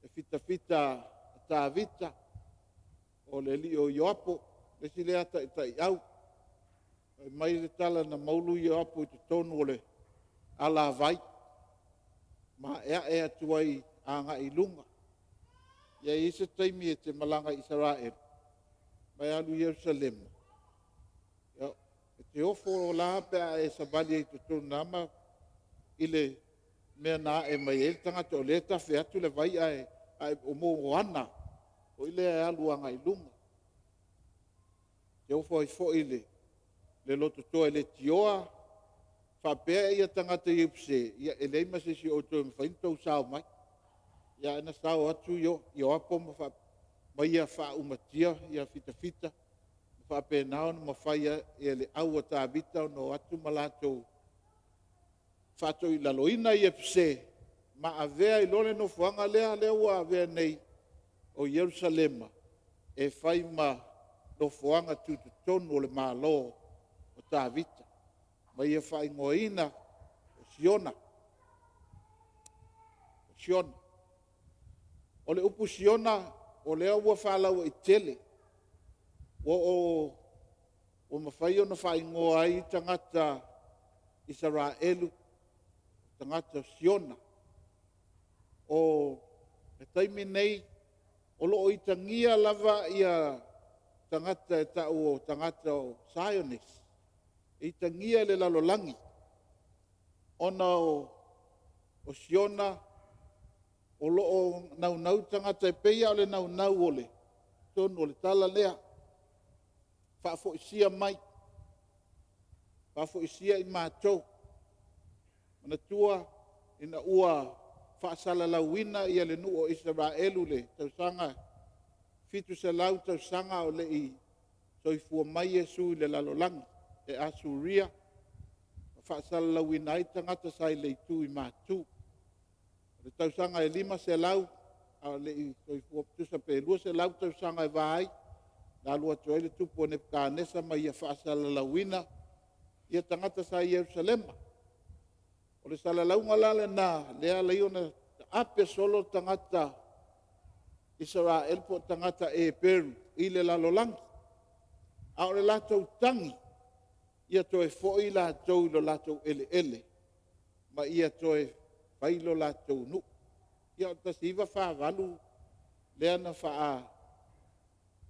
e fitafita o Tavita, o le alii o Ioapo, le isi lea taitaiau. Fai mai le tala na maulu Ioapo i totonu o le alavai ma aeae atu ai agai i luga. E i ai se taimi e te malaga ai i Isaraelu ma e alu i Ierusalema, e te ofo la pe a e savali ai i totonu i le mea na ae mai ai le tagata, o lea e tafe atu le vai ae o ana foi lea e alu agai i luga. E ofo ai foi i le lototoa i leitioa faapea tagata Iepuse, ia e leai ma se isi o outou e mafai ona outou sao mai. Ae na sao atu Ioapo ma ia faaumatia fitafita ma faapena ona mafai e le au a Tavita ona o atu ma latou faatoilaloina Iepuse ma avea ai loa le nofoaga lea ua avea nei o Ierusalema e fai ma nofoaga tutotonu o le Malo o Tavita ma ia faaigoaina o Siona. O le upu Siona, o lea ua faalauaitele, ua mafai ona faaigoa ai tagata Isaraelu, tagata Siona. O le taimi lenei, o lo o itagia lava ia tagata e tau o tagata o Zionist, e itagia i le lalolagi ona o Siona o lo o naunau tagata, e pei lava o le naunau o le tonu o le tala lea, faafoisia mai, faafoisia i matou. Manatua ina ua faasalalauina le nuu o Isaraelu i le tausaga 700 tausaga a o le i soifua mai Iesu i le lalolagi, e Asuria na faasalalauina ai tagata sa i le itu i Matu. O le tausaga e 500 a o le i soifua, tusa pe 200 tausaga e va ai, na alu atu ai le tupu o Nepakanesa ma ia faasalalauina tagata sa i Ierusalema. O le salalauga la lena lea e ala ai ona Taape solo tagata Isaraelu po o tagata Eperu i le lalolagi, a o le latou tagi, ia toe foi latou i lo latou eleele ma ia toe fai lo latou nuu. Ia o le 1948 lea na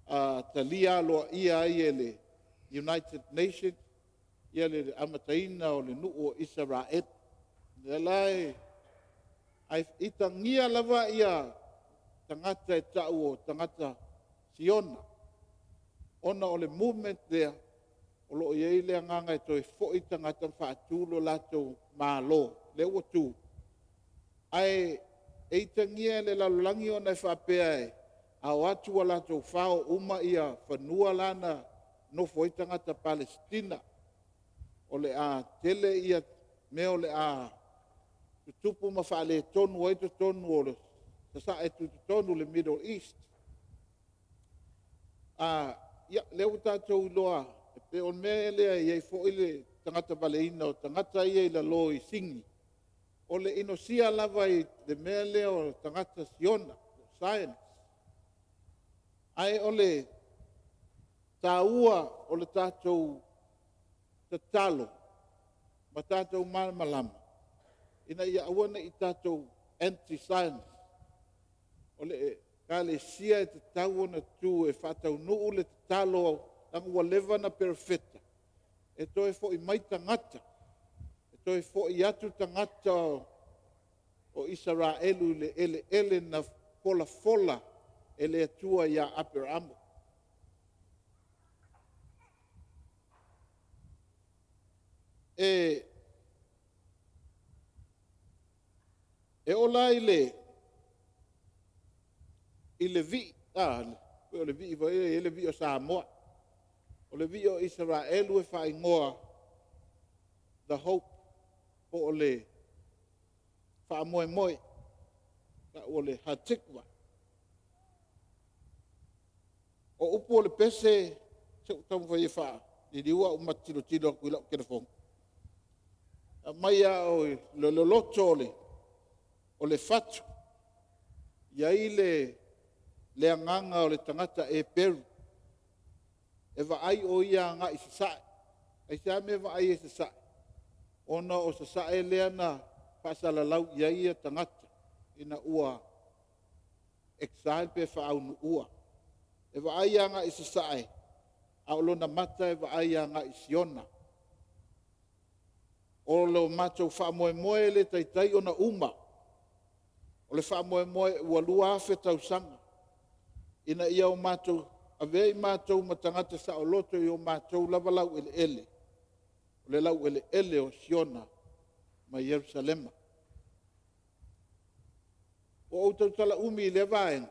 faatalia aloaia ai e le United Nation le amataina o le nuu o Isaraelu. O lea la e itagia lava tagata e tau o tagata Siona, ona o le movement lea o lo o i ai le agaga e toe foi tagata ma faatu lo latou Malo lea ua tu. Ae itagia e le lalolagi ona e faapea a o atu ua latou fao uma fanua la na nonofo ai tagata Palesitina, o le a tele mea o le a tutupu ma faaletonu ai totonu o le Sasae Tutotonu, le Middle East. Ia, lea ua tatou iloa, pei o le mea lea e i ai foi le tagata valeina o tagata ia i lalo i Sini, o le inosia lava i le mea lea o tagata Siona, Zionist. Ae o le taua o le tatou tatalo ma tatou malamalama ina ia aua ne i tatou anti-Zionist. O le Ekalesia e tatau ona tutu e faataunuu le tatalo leaga ua leva ona perofeta e toe foi mai tagata, e toe foi atu tagata o Isaraelu i le eleele na folafola e le Atua ia Aperamo. E oo la i le vii, pei o le vii foi lea e i ai le vii o Samoa. O le vii o Isaraelu e faaigoa The Hope po o le faamoemoe, tau o le Hatikva. O upu o le pese, se i ou taumafai e faaliliu au ma te tilotilo atu i lau telefoni. Aumai lava o le loloto o le fatu, e i ai le agaga o le tagata Eperu e vaai o ia agai i sasae. Aisea le mea e vaai ai i sasae? Ona o sasae lea na faasalalau i ai tagata ina ua exile pe faaunuua. E vaai agai i sasae, a o lona mata e vaai agai i Siona. O lo matou faamoemoe e le taitai ona uma, o le faamoemoe ua 2,000 tausaga ina ia matou avea i matou ma tagata saoloto i o matou lava laueleele, o le laueleele o Siona ma Ierusalema. Ua ou tautala umi i lea vaega,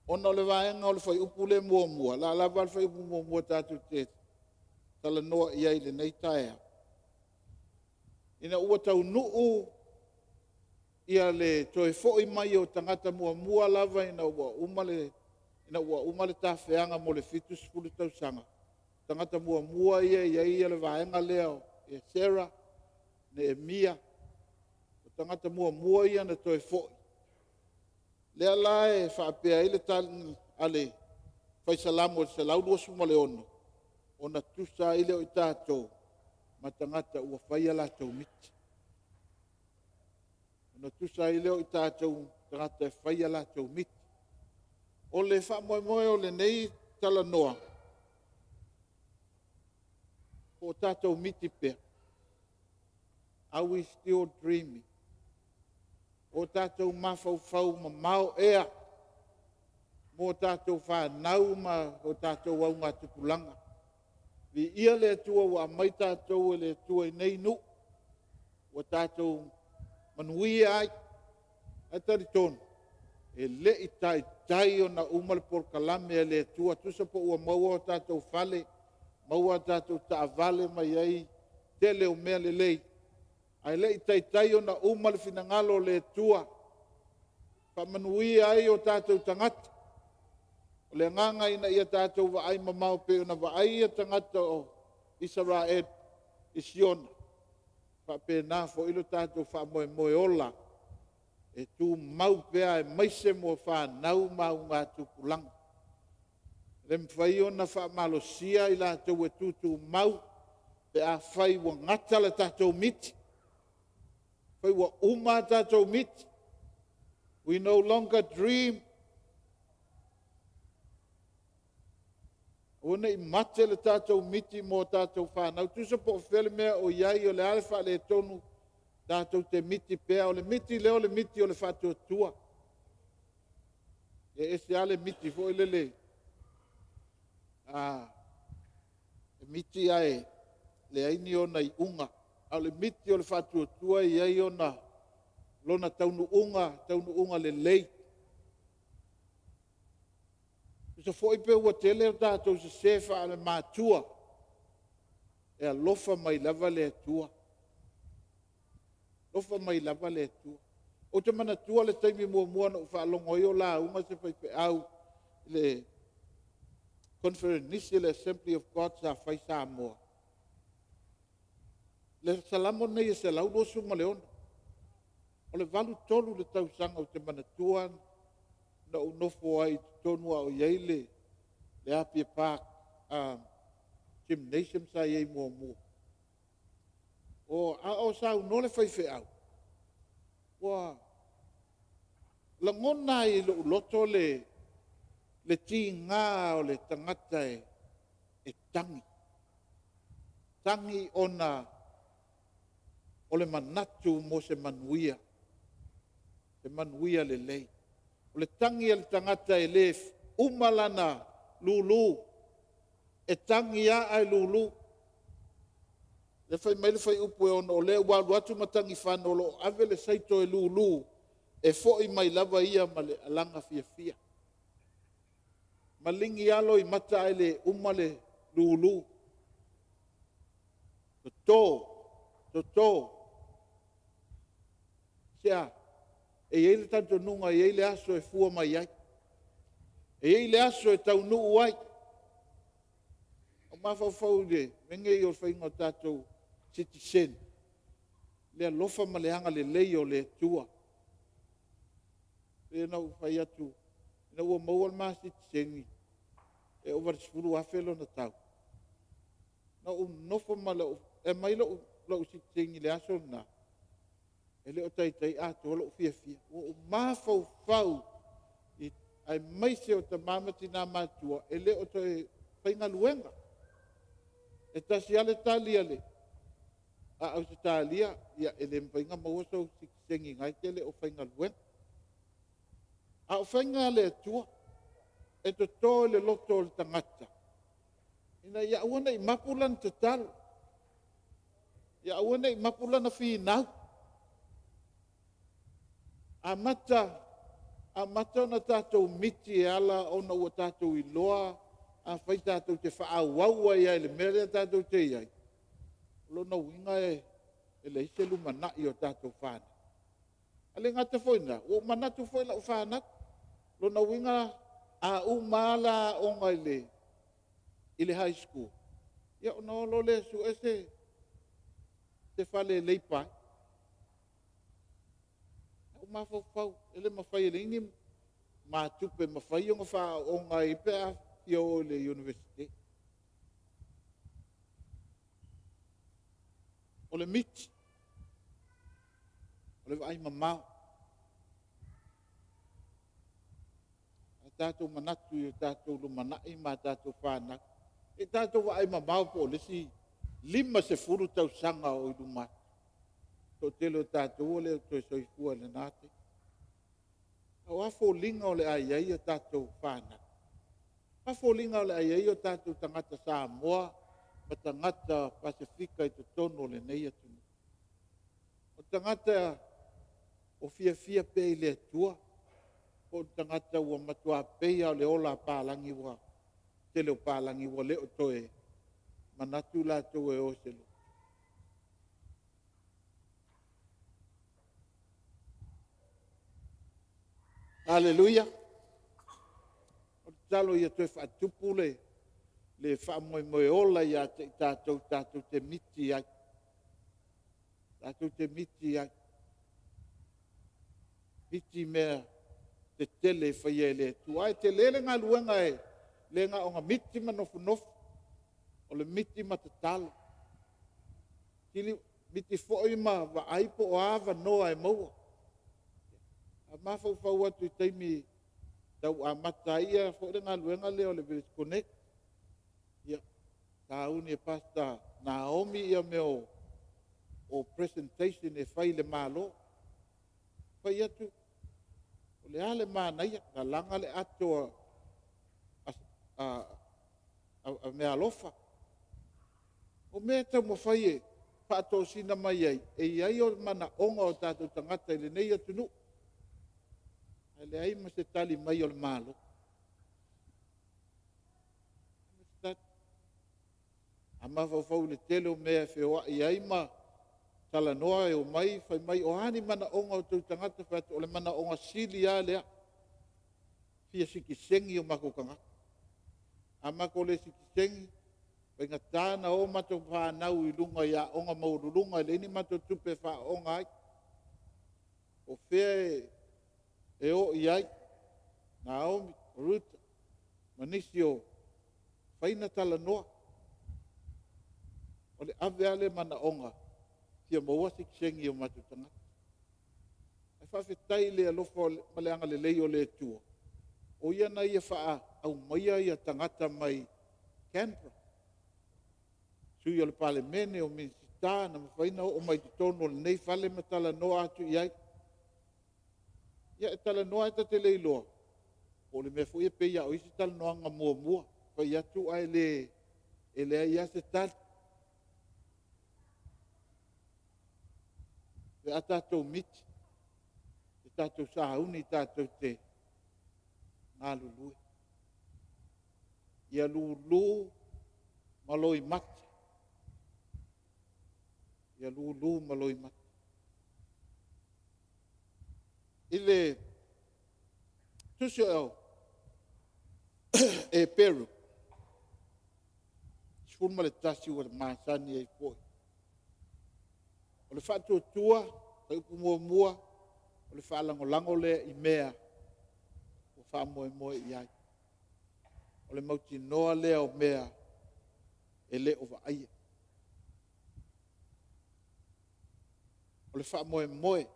ona o le vaega o le fuaiupu lea muamua, o le a lava le fuaiupu muamua tatou te talanoa i ai i lenei taeao, ina ua taunuu le toe foi mai o tagata muamua lava ina ua uma le tafeaga mo le 70 tausaga, o tagata muamua ia e i ai le vaega lea o Esera, Neemia, o tagata muamua ia na toe foi. Lea la e faapea ai le tali a le Fai Salamo o le 126, “Ona tusa ai lea o i tatou ma tagata ua fai a latou miti, ona tusa ai lea o i tatou ma tagata e fai a latou miti.” O le faamoemoe o lenei talanoa, po o tatou miti pea? Are we still dreaming? O tatou mafaufau mamao ea mo tatou fanau ma tatou augatupulaga? Viia le Atua ua aumai tatou e le Atua i nei nuu ua tatou manuia ai. Ae talitonu, e le i taitai ona uma le polokalame a le Atua. Tusa pe ua maua o tatou fale, maua a tatou taavale ma i ai le tele o mea lelei, ae le i taitai ona uma le finagalo o le Atua e faamanuia ai o tatou tagata. O le agaga ina ia tatou vaai mamao e pei ona vaai tagata o Isaraelu i Siona, e faapena foi lo tatou faamoemoe ola. e tumau pea aemaise mo fanau ma augatupulaga. E le mafai ona faamalosia i latou e tutumau pe afai ua gata le tatou miti, afai ua uma a tatou miti. We no longer dream. Aua ne i mate le tatou miti mo a tatou fanau, tusa po o fea le mea o i ai, o le a le faaletonu, tatou te miti pea. O le miti lea o le miti o le faatuatua. E ese lava le miti foi lele e miti ae leai ni ona iuga, a o le miti o le faatuatua e i ai lona taunuuga, taunuuga lelei. Tusa foi pe ua tele a tatou sese faale-matua, e alofa mai lava le Atua, alofa mai lava le Atua. Ou te manatua le taimi muamua na ou faalogo ai o lauga se faifeau i le Koneferenisi a le Assembly of God sa fai i Samoa, le Salamo lenei e 126. O le 83 i le tausaga ou te manatua na ou nofo ai i totonu a o i ai le Apia Park Gymnasium sa i ai muamua, a o saunoa le faifeau, ua lagona lava i lou loto le tiga o le tagata e tagi, tagi ona o le manatu mo se manuia, se manuia lelei. O le tagi a le tagata e le uma lana lulu, e tagi lava ae lulu. Lea e fai mai le fuaiupu e 6, o le ua alu atu matagifana o lo o ave le saito e lulu, e foi mai lava ia ma le alaga fiafia. Maligi lava loimata ae le uma le lulu, toto, toto. Aisea? E i ai le talitonuga e i ai le aso e fua mai ai, e i ai le aso e taunuu ai. Ou mafaufau i le mea lenei o le faiga o tatou sitiseni, i le alofa ma le agalelei o le Atua. E pei ona ou fai atu, ina ua maua le ma sitiseni e ova i le $10,000 lona tau, na ou nonofo ma lou... e aumai lou sitiseni i le aso lena, e le o taitai atoa lou fiafia. Ua ou mafaufau aemaise o tama ma tina matutua e le o toe faigaluega. E tasi lava le tali a le Ausetalia, ia e le mafai ona maua sou sitiseni o lena e te le o faigaluega. A o faiga a le Atua, e toto i le loto o le tagata, ina ia aua ne i mapu lana tatalo, ia aua ne i mapu lana finau. Amata ona tatou miti e ala ona ua tatou iloa afai tatou te faaauau ai lava i le mea lea tatou te i ai, o lona uiga e leai se lumanai o tatou fanau. Ae le gata foi i lena, ua ou manatu foi i lau fanau. O lona uiga a uma lava la aoga i le High School, ia ona o loa lea e sue se fale e leipa ai. Ua ou mafaufau, e le mafai e leai ni ma tupe e mafai ona faaaooga ai pe a fia o i le Iunivesite. O le miti, o le vaai mamao. A tatou manatu i le tatou lumanai ma a tatou fanau, se i tatou vaai mamao po o le isi 50 tausaga o i luma atu. O le toatele o tatou ua le o toe soifua i lena taimi. A o a foliga o le a i ai a tatou fanau? O a foliga o le a i ai o tatou tagata Samoa ma tagata Pasefika i totonu o lenei atunuu? O tagata o fiafia pea i le Atua po o tagata ua matua pei lava o le ola a palagi ua tele o palagi ua le o toe manatu latou e o i se lotu. Aleluia! O le tatalo ia toe faatupu le faamoemoe ola ia te i tatou tatou te miti ai, tatou te miti ai. Miti i mea tetele e faia e le Atua. Ae tele le galuega e le na ona miti ma nofonofo, o le miti ma tatalo, miti foi ma vaai po o a avanoa e maua. A mafaufau atu i taimi tau amata ai le galuega lea o le Village Connect, ia, sauni e Pastor Naomi mea o presentation e fai i le Malo. Fai atu, o le a le manaia, lalaga le ato a meaalofa. O mea e taumafai e faatosina mai ai, e i ai manaoga o tatou tagata i lenei atunuu, ae leai ma se tali mai a le Malo. A mafaufau i le tele o mea e feoai ai ma talanoa, e omai fai mai, o a ni manaoga o outou tagata? Ou fai atu, o le manaoga sili lava lea, e fia sitiseni o matou tagata. A matou le sitiseni, e faigata ona o matou fanau i luga i aoga maualuluga e leai ni matou tupe e faaaooga ai. O fea e o i ai Naomi, o Ruta ma nisi o fai ona talanoa. O le ave lava lea o manaoga e fia maua sitiseni a o matou tagata. Ae faafetai i le alofa ma le agalelei o le Atua, o Ia na ia faa-aumaia tagata mai Canada, sui o le Palemene, o Minisita na mafai ona oo mai i totonu o lenei fale ma talanoa atu i ai. Ia e talanoa ae ta te le iloa po o le mea foi e pei lava o isi talanoaga muamua, fai atu ae leai lava se tali. Pe a tatou miti, tatou sauni tatou te galulue. Ia lulu ma loimata, ia lulu ma loimata. I le tusi o Eperu 11 ua masani ai foi. O le faatuatua, fuaiupu 1, o le faalagolago lea i mea ua faamoemoe i ai. O le mautinoa lea o mea e le o vaaia. O le faamoemoe,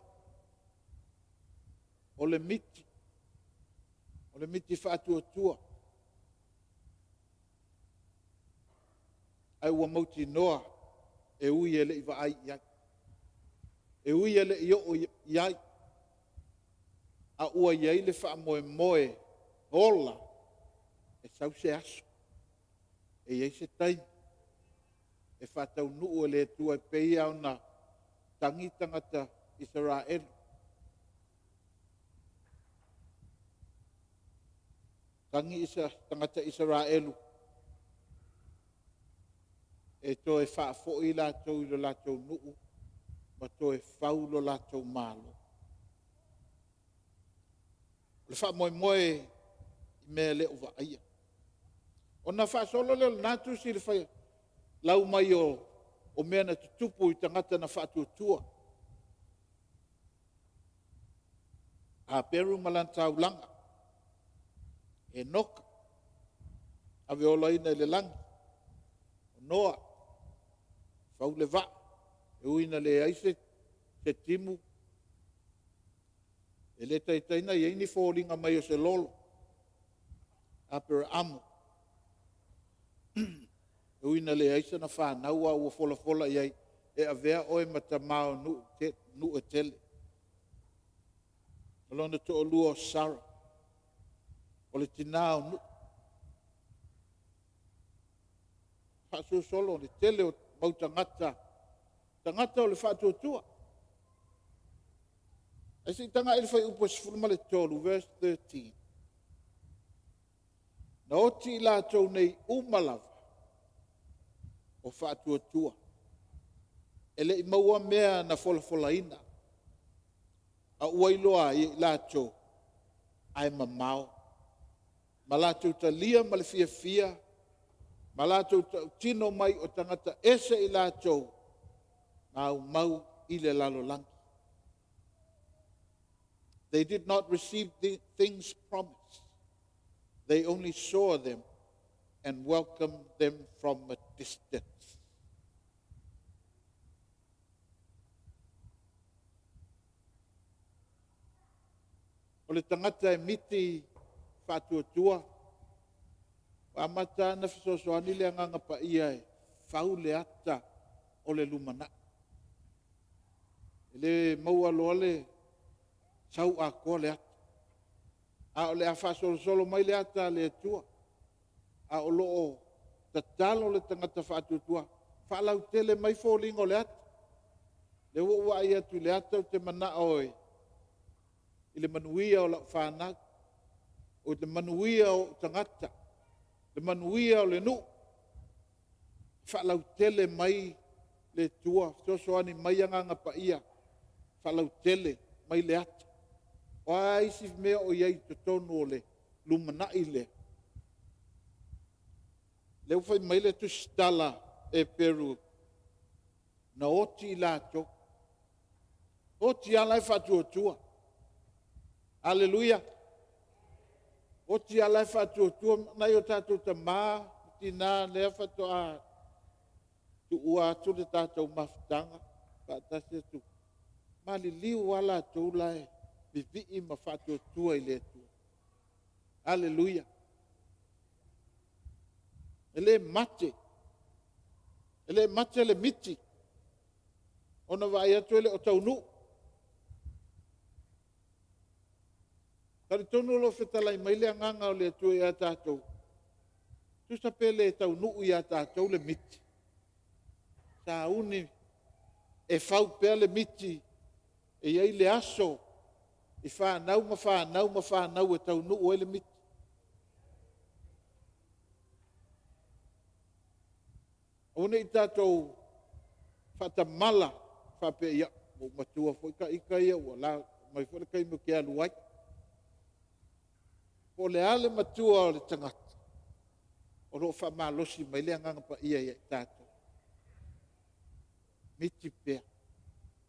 o le miti, o le miti faatuatua, ae ua mautinoa e ui e le i vaai i ai, e ui e le i oo i ai, a ua i ai le faamoemoe ola, e sau se aso, e i ai se taimi e faataunuu e le Atua e pei lava ona tagi tagata Isaraelu, tagi tagata Isaraelu e toe faafoi latou i lo latou nuu ma toe fau lo latou malo. O le faamoemoe i mea e le o vaaia. Ona faasolo lea o lena tusi i le faitau mai o mea na tutupu i tagata na faatuatua. Aperu ma lana taulaga, Enoka aveolaina i le lagi, o Noa fau le vaa, e ui ina leai se timu, e le taitai ona i ai ni foliga mai o se lolo. Aperamo, e ui ina leai sana fanau a ua folafola i ai, e avea oe ma tama o nuu e tele. O lona toalua o Sara, o le tina o Nu'u. Faasolosolo le tele o mau tagata, tagata o le faatuatua. Ae se i tagai i le fuaiupu 13 verse 13. Na oti i latou nei uma lava o faatuatua, e le i maua mea na folafolaina, a ua iloa ai e i latou ae mamao. Ma latou talia ma le fiafia ma latou tautino mai, o tagata ese i latou na aumau i le lalolagi. They did not receive the things promised. They only saw them and welcomed them from a distance. O le tagata e miti faatuatua, ua amata ona fesoasoani le Agaga Paia e fau le ata o le lumanai. E le maua loa le sau atoa le ata, a o le a faasolosolo mai le ata a le Atua, a o lo o tatalo le tagata faatuatua, faalautele mai foliga o le ata. O lea ua ou vaai atu i le ata ou te manao i le manuia o lau fanau, o le manuia o ou tagata, le manuia o le nuu. Faalautele mai le Atua, fesoasoani mai Agaga Paia, faalautele mai le ata. O a isi mea o i ai i totonu o le lumanai lea? O lea ua fai mai le Tusitala a Eperu, na oti i latou, oti lava la e faatuatua. Aleluia! Oti lava la e faatuatua. Nai o tatou tama ma tina lea faatoa tuua atu le tatou mafutaga faatasi atu, maliliu lava latou la e vivii ma faatuatua i le Atua. Aleluia! E le mate, e le mate le miti ona vaai atu e le o taunuu. E talitonu o lo o fetalai mai le Agaga o le Atua ia tatou, tusa pe le taunuu ia tatou le miti, sauni e fau pea le miti e i ai le aso i fanau ma fanau ma fanau e taunuu ai le miti. Aua ne i tatou faatamala faapea, ia, ua ou matua foi ita ia ua aumai foi le taimi ou te alu ai. Po o le a le matua o le tagata, o lo o faamalosi mai le Agaga Paia ia i tatou, miti pea,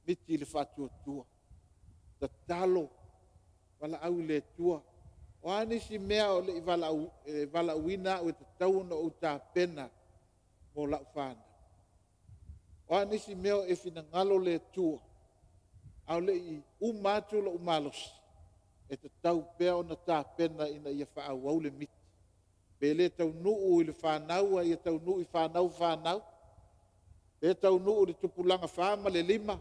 miti le faatuatua, tatalo, valaau i le Atua. O a nisi mea o le i valaauina au e tatau ona ou tapena mo lau fanau? O a nisi mea o e finagalo le Atua a o le i uma atu lou malosi, e tatau pea ona tapena ina ia faaauau le miti. Pe le taunuu i le fanau ae ia taunuu i fanau a fanau, pe taunuu i le tupulaga fa ma le lima,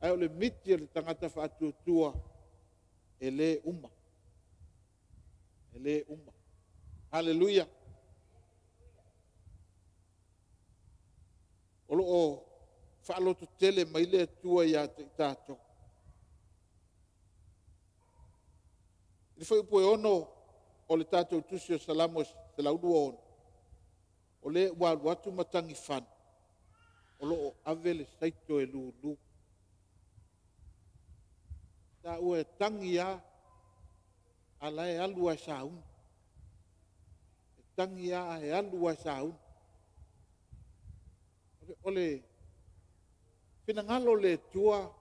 ae o le miti a le tagata faatuatua, e le uma, e le uma. Haleluia! O lo o faalototele mai le Atua ia te i tatou. I le Fuaiupu e 6 o le tatou Tusi o Salamo 126, “O le ua alu atu matagifana, o lo o ave le saito e lulu.” Sa ou tagi lava a o la e alu lava e sauni. E tagi lava ae alu lava e sauni. O le finagalo o le Atua,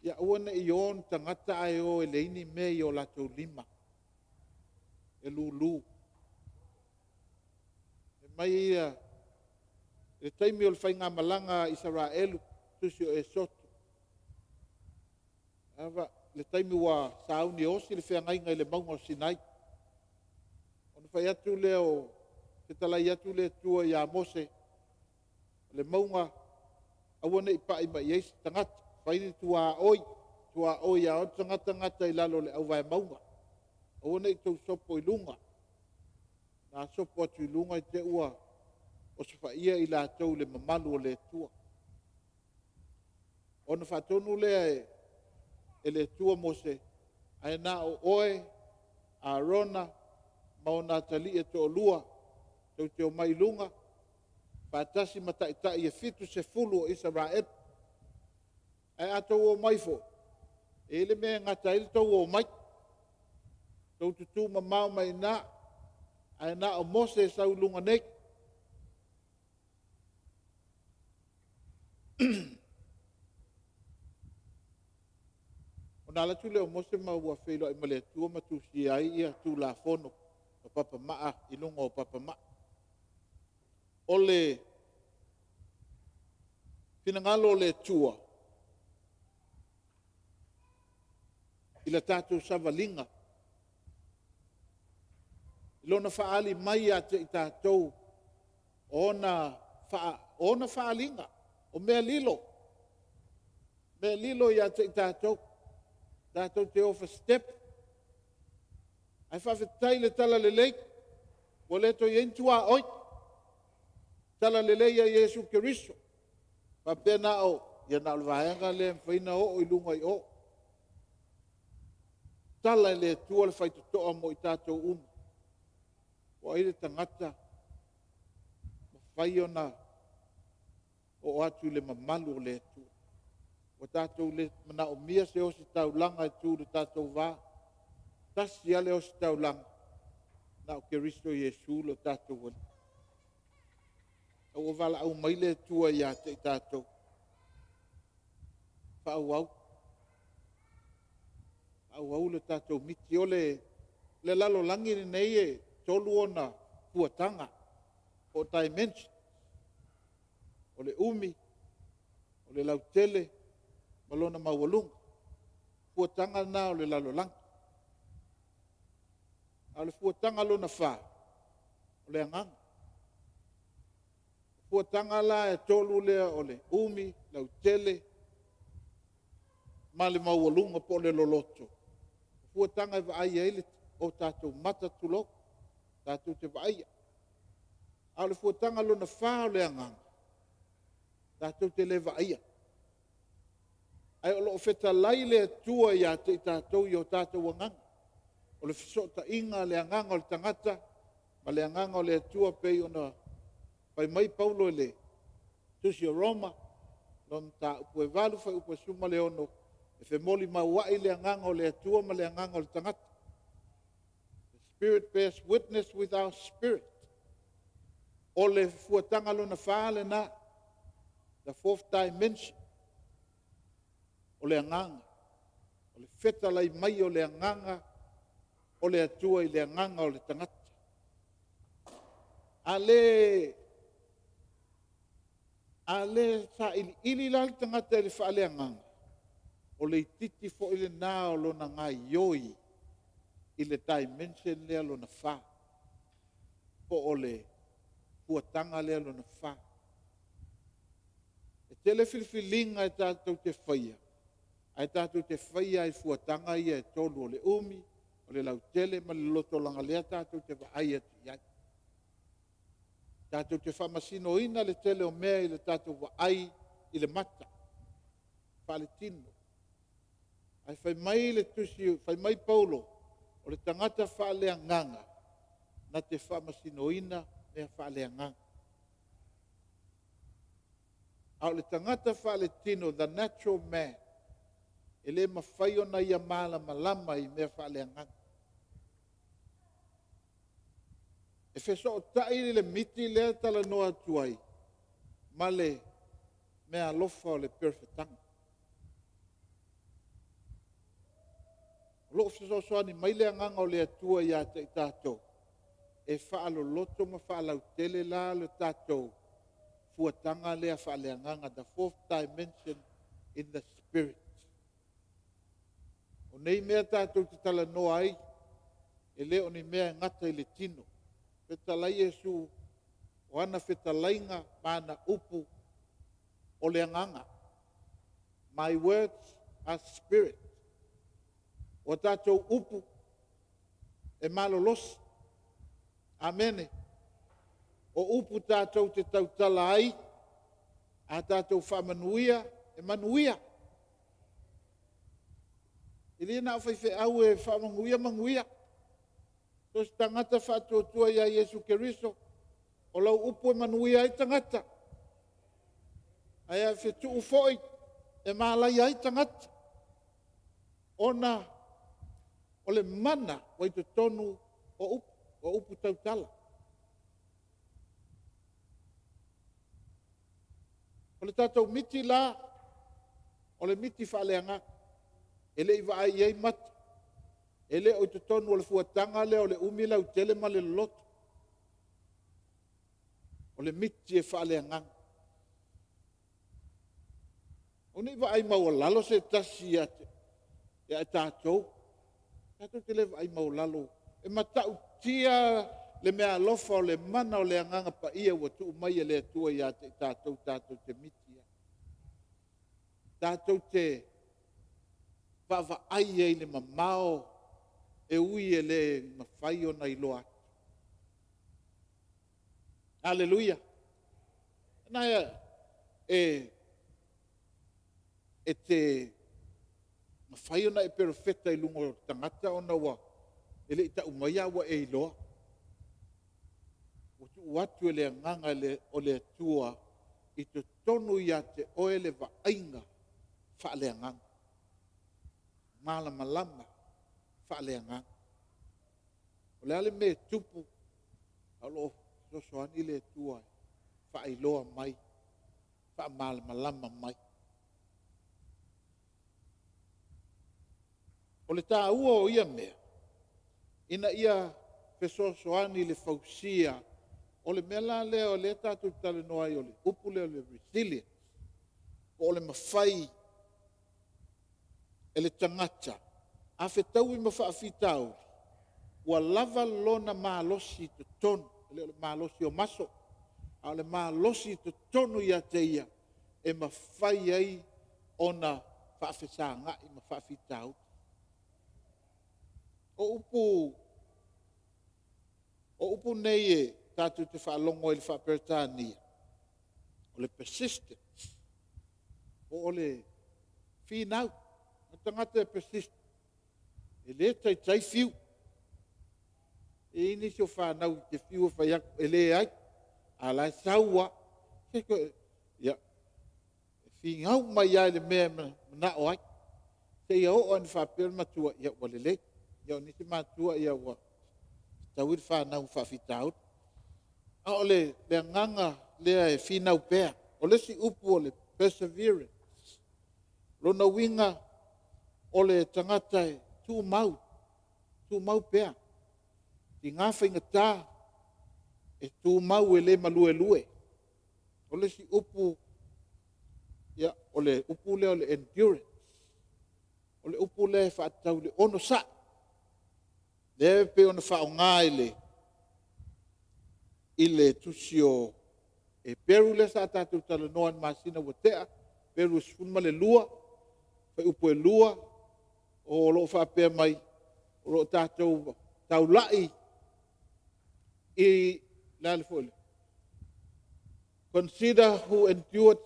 ia aua ne i o ni tagata ae o e leai ni mea i o latou lima e lulu. Fai mai ia, le taimi o le faigamalaga a Isaraelu, tusi o Esoto, le taimi ua sauni e osi le feagaiga i le mauga o Sinai, ona fai atu lea fetalai atu le Atua ia Mose, le mauga aua ne i pai mai i ai se tagata, fai le tuaoi, tuaoi a o atu tagata gata i lalo o le auvaemauga, aua ne i outou sopo i luga. A sopo atu i luga i te i ua osofaia i latou i le mamalu o le Atua. Ona faatonu lea e le Atua Mose, ae na o oe, Arona ma ona atalii e toalua tou te omai i luga faatasi ma taitai e 70 o Isaraelu. Ae a outou omai foi, e i ai le mea e gata ai le tou omai. Tou tutu mamao mai i ina, ae na o Mose e sau i luga nei. Ona alu atu lea o Mose ma ua feiloai ma le Atua ma tusia ai ia Tulafono o papamaa i luga o papamaa. O le finagalo o le Atua i le tatou savaliga, i Lona faaali mai ia te i tatou o ona faaaliga, o mea lilo, mea lilo ia te i tatou, tatou te o fasitepu. Ae faafetai i le Talalelei, ua le toe i ai ni tuaoi, Talalelei a Iesu Keriso. Faapea na o le vaega lea e mafai ona oo i luga i o. Tala e le Atua le faitotoa mo i tatou uma. O ai le tagata e mafai ona oo atu i le mamalu o le Atua? Ua tatou le manaomia se ositaulaga e tu i lo tatou va. E tasi lava le ositaulaga, na o Keriso Iesu lo tatou Alii. A ua valaau mai le Atua ia te i tatou, faaauau, faaauau le tatou miti. O le lalolagi lenei e 3 ona fuataga po o dimensions. O le umi, o le lautele ma lona maualuga. O fuataga na o le lalolagi. A o le fuataga lona 4, o le agaga. O fuataga la e 3 lea o le umi, lautele ma le maualuga po o le loloto, o fuataga e vaai ai o tatou mata tulou, tatou te vaaia. A o le fuataga lona 4 o le agaga, tatou te le vaaia. Ae o lo o fetalai le Atua ia te i tatou i o tatou agaga. O le fesootaiga a le agaga o le tagata ma le agaga o le Atua e pei ona fai mai Paulo i le tusi o Roma 8 16, e femolimauai le agaga o le Atua ma le agaga o le tagata. The spirit bears witness with our spirit. O le fuataga lona 4 lena, the fourth dimension, o le agaga. O le fetalai mai o le agaga o le Atua i le agaga o le tagata. A le sailiili la le tagata i le faaleagaga, o le itiiti foi lena o lona gaoioi i le dimension lea lona 4, po o le fuataga lea lona 4. E tele filifiliga tatou te faia, ae tatou te faia lava i fuataga ia e 3, o le umi, o le lautele ma le loto leaga tatou te vaai atu i ai. Tatou te faamasinoina le tele o mea i le tatou vaai i le mata faaletino. Ae fai mai le tusi, fai mai Paulo, o le tagata faaleagaga na te faamasinoina mea faaleagaga. A o le tagata faaletino, the natural man, e le mafai ona ia malamalama i mea faaleagaga. E fesootai le miti lea e talanoa atu ai ma le meaalofa o le perofetaga. O lo o fesoasoani mai le Agaga o le Atua ia te i tatou e faaloloto ma faalautele la le tatou fuataga lea faaleagaga, the fourth dimension in the spirit. O nei mea tatou te talanoa ai, e le o ni mea e gata i le tino. Fetalai Iesu, o ana fetalaiga ma ana upu, o le agaga. My words are spirit. O a tatou upu, e malolosi. Amene. O upu tatou te tautala ai, a tatou faamanuia, e manuia. E le na o faifeau e faamanuia manuia. So o se tagata faatuatua ia Iesu Keriso, o lau upu e manuia ai tagata, ae a fetuu foi, e malaia ai tagata, ona o le mana ua i totonu o upu, o upu tautala. O le tatou miti la, o le miti faaleagaga. E le i vaai i ai mata. E le o i totonu o le fuataga lea o le umi lautele ma le loloto. O le miti e faaleagaga. Aua ne i vaai maualalo se tasi ia i tatou. Tatou te le vaai maualalo. E matautia le meaalofa o le mana o le Agaga Paia ua tuu mai e le Atua ia te i tatou tatou te miti ai. Tatou te vaavaai ai i le mamao e ui e le mafai ona iloa atu. Aleluia! E te mafai ona e perofeta i luga o le tagata ona e le i tau maia ae ua e iloa. Ua tuu atu e le Agaga o le Atua i totonu ia te oe le vaaiga faale-agaga, malamalama faale-agaga. O le a le mea e tupu, o lo o fesoasoani le Atua e faailoa mai, faamalamalama mai. O le taua o ia mea, ina ia fesoasoani i le fausia o le mea la lea o lea tatou te talanoa ai o le upu lea o le resilience, po o le mafai e le tagata a fetaui ma faafitauli, ua lava lona malosi i totonu, e le o le malosi o maso, a o le malosi i totonu ia te ia e mafai ai ona faafesagai ma faafitauli. O upu nei tatou te faalogo ai i le faa-Peretania, o le persistence, po o le finau. O le tagata e persistent, e le taitai fiu. E i ai nisi o fanau e te fiu e fai atu, e leai, a o la e sau lava. Ia, e finau mai lava i le mea e manao ai, seia oo lava ina faapea le matua, ia ua lelei. Ia o nisi matua ua fetaui le fanau ma faafitauli. A o le agaga lea e finau pea. O le isi upu o le perseverance. O lona uiga o le tagata e tumau, tumau pea. E tiga faigata, e tumau e le maluelue. O le isi upu, o le upu lea o le endurance. O le upu lea e faatatau i le onosai, lea e pei ona faaaoga i le tusi o Eperu lea sa tatou talanoa ai i le masina ua tea, Eperu 12 fuaiupu 2, o lo o faapea mai, o lo o tatou taulai i le a le foi le… Consider who endured,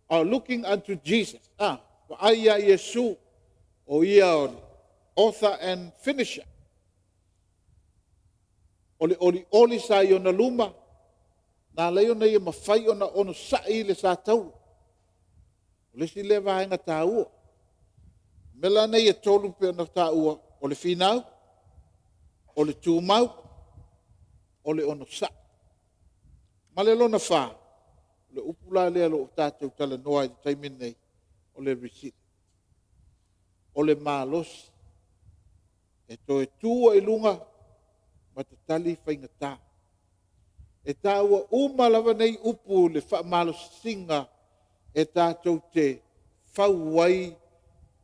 looking unto Jesus, vaai ia Iesu, o Ia o le author and finisher. O le olioli sa i ona luma, na ala ai ona ia mafai ona onosai le sa taula. O le isi lea vaega taua. O mea la nei e 3 e pei ona taua, o le finau, o le tumau, o le onosai. Ma le lona fa, o le upu la lea o lo o tatou talanoa ai i le taimi lenei, o le resilience. O le malosi e toe tu ai i luga ma tatali faigata. E taua uma lava nei upu i le faamalosiga e tatou te fau ai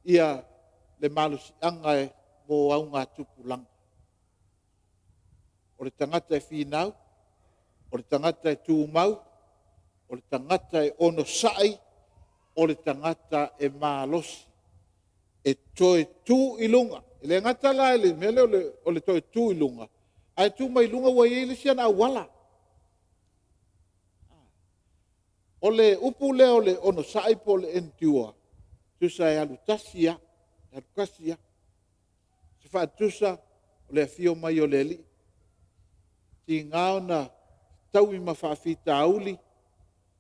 le malosiaga mo augatupulaga. O le tagata e finau, o le tagata e tumau, o le tagata e onosai, o le tagata e malosi e toe tu i luga. E le gata la i le mea lea o le toe tu i luga, ae tu mai luga ua i ai le isi ana auala. O le upu lea o le onosai po o le endure, tusa e alu tasi lava, e alu tasi lava. Se faatusa, o le afio mai o le Alii, e tiga ona fetaui ma faafitauli,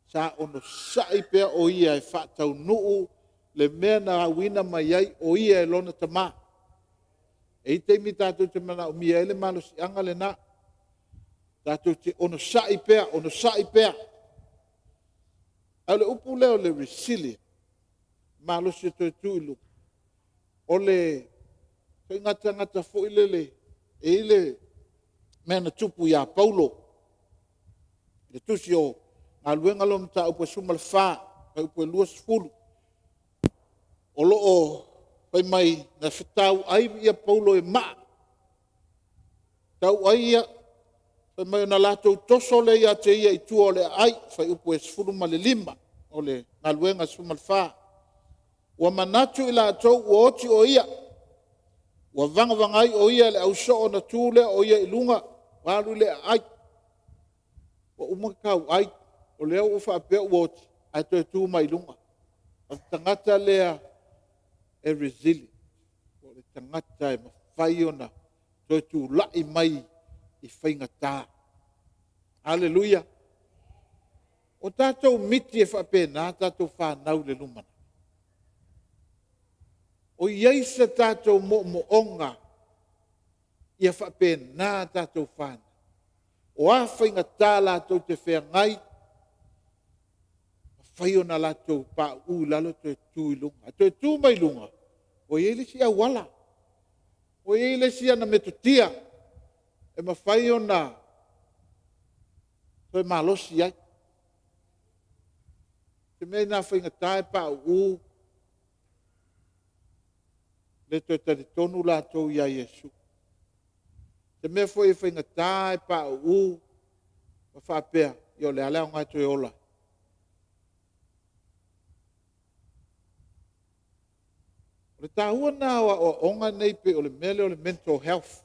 sa onosai pea o ia e faataunuu le mea na auina mai ai o ia e lona Tama. E i ai taimi tatou te manaomia ai le malosiaga lena, tatou te onosai pea, onosai pea. A o le upu lea o le resilient, malosi e toe tu i luga, O le ituaiga tagata foi lele, e i ai le mea na tupu ia Paulo, i le tusi o Galuega lona mataupu e 14, fuaiupu e 20. O lo o fai mai na fetauai Paulo e maa, tauai ia, fai mai ona latou toso lea ia te ia i tua o le aai, fuaiupu e 15 o le Galuega 14. Ua manatu i latou ua oti o ia, ua vagavaga ai o ia e le ausoo ona tu lea o ia i luga ua alu i le aai. Ua uma ona tauai, o lea ua faapea ua oti, ae toe tu mai luga. O le tagata lea e resilient, o le tagata e mafai ona toe tulai mai i faigata. Haleluia! O tatou miti e faapena a tatou fanau i le lumanai. O i ai so tatou moomooga ia faapena a tatou fanau? O a faigata latou te feagai, e mafai ona latou pauu i lalo toe tutu i luga. Ae toe tu mai luga, ua i ai le isi auala, ua i ai le isi ana metotia e mafai ona toe malosi ai. O le mea lena faigata e pauu, le toe talitonu latou ia Iesu. O le mea foi e faigata e pauu ma faapea, ia o le a le aoga e toe ola ai? O le taua lena o aoaoga nei e pei o le mea lea o le mental health,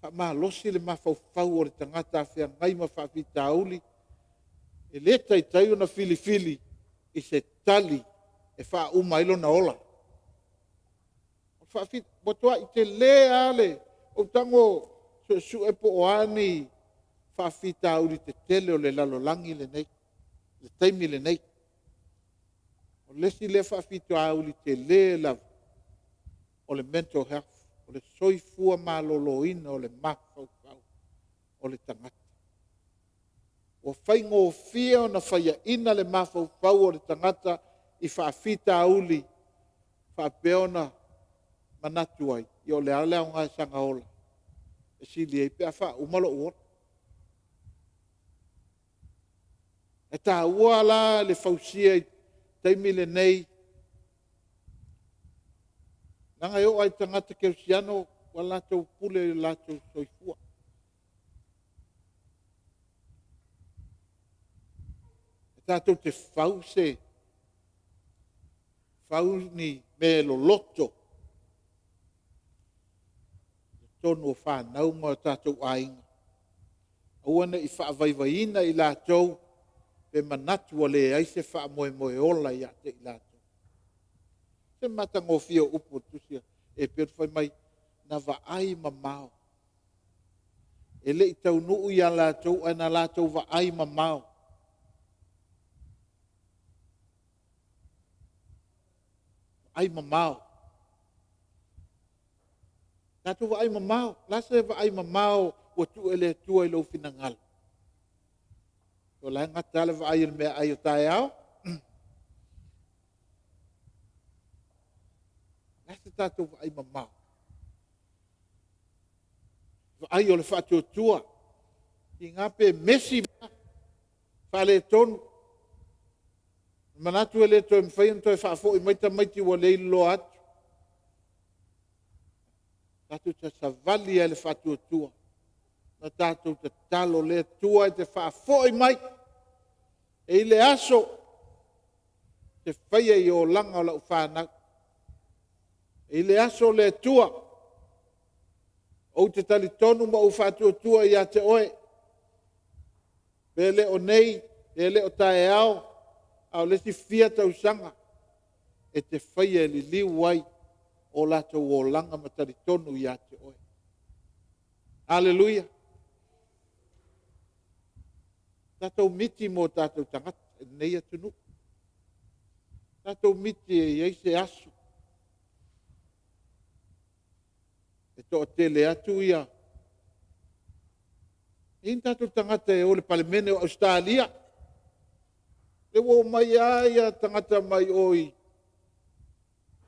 faamalosi le mafaufau o le tagata a feagai ma faafitauli, e le taitai ona filifili i se tali e faauma ai lona ola. Ua matuai tele lava le... Ou tago e suesue po o a ni faafitauli tetele o le lalolagi lenei i le taimi lenei. O le isi lea faafitauli tele lava, o le mental health, o le soifua maloloina o le mafaufau o le tagata. Ua faigofie ona faiaina le mafaufau o le tagata i faafitauli faapea ona manatu ai, ia o le a le aoga e saga ola e sili ai pe a faauma lou ola. E taua la le fausia i le taimi lenei, leaga e oo lava i tagata kerisiano ua latou pule i lo latou soifua. E tatou te fau ni mea loloto i totonu o fanau ma o tatou aiga, aua ne i faavaivaiina i latou pe manatu ua leai se faamoemoe ola ia te i latou. Se matagofie o upu o le tusi a Eperu fai mai, na vaai mamao, e le i taunuu ia latou ae na latou vaai mamao. Vaai mamao. Tatou vaai mamao. O le a se vaai mamao ua tuu e le Atua i lou finagalo? O la e gata lava le vaai i le meaai o taeao. O le a se tatou vaai mamao? Vaai o le faatuatua, tiga pe mesi, faaletonu, manatu e le toe mafai ona toe faafoi mai tamaiti ua leiloa atu. Tatou te savali lava i le faatuatua ma tatou tatalo, le Atua e te faafoi mai. E i ai le aso e te faia i olaga o lau fanau. E i ai le aso le Atua, ou te talitonu ma ou faatuatua ia te oe, pe le o nei, pe le o taeao, a o le isi fia tausaga, e te faia e liliu ai o latou olaga ma talitonu ia te oe. Haleluia! Tatou miti mo tatou tagata i lenei atunuu. Tatou miti e i ai se aso e toatele atu ia... E i ai ni tatou tagata e o i le Palemene o Ausetalia, lea ua omai lava tagata mai o i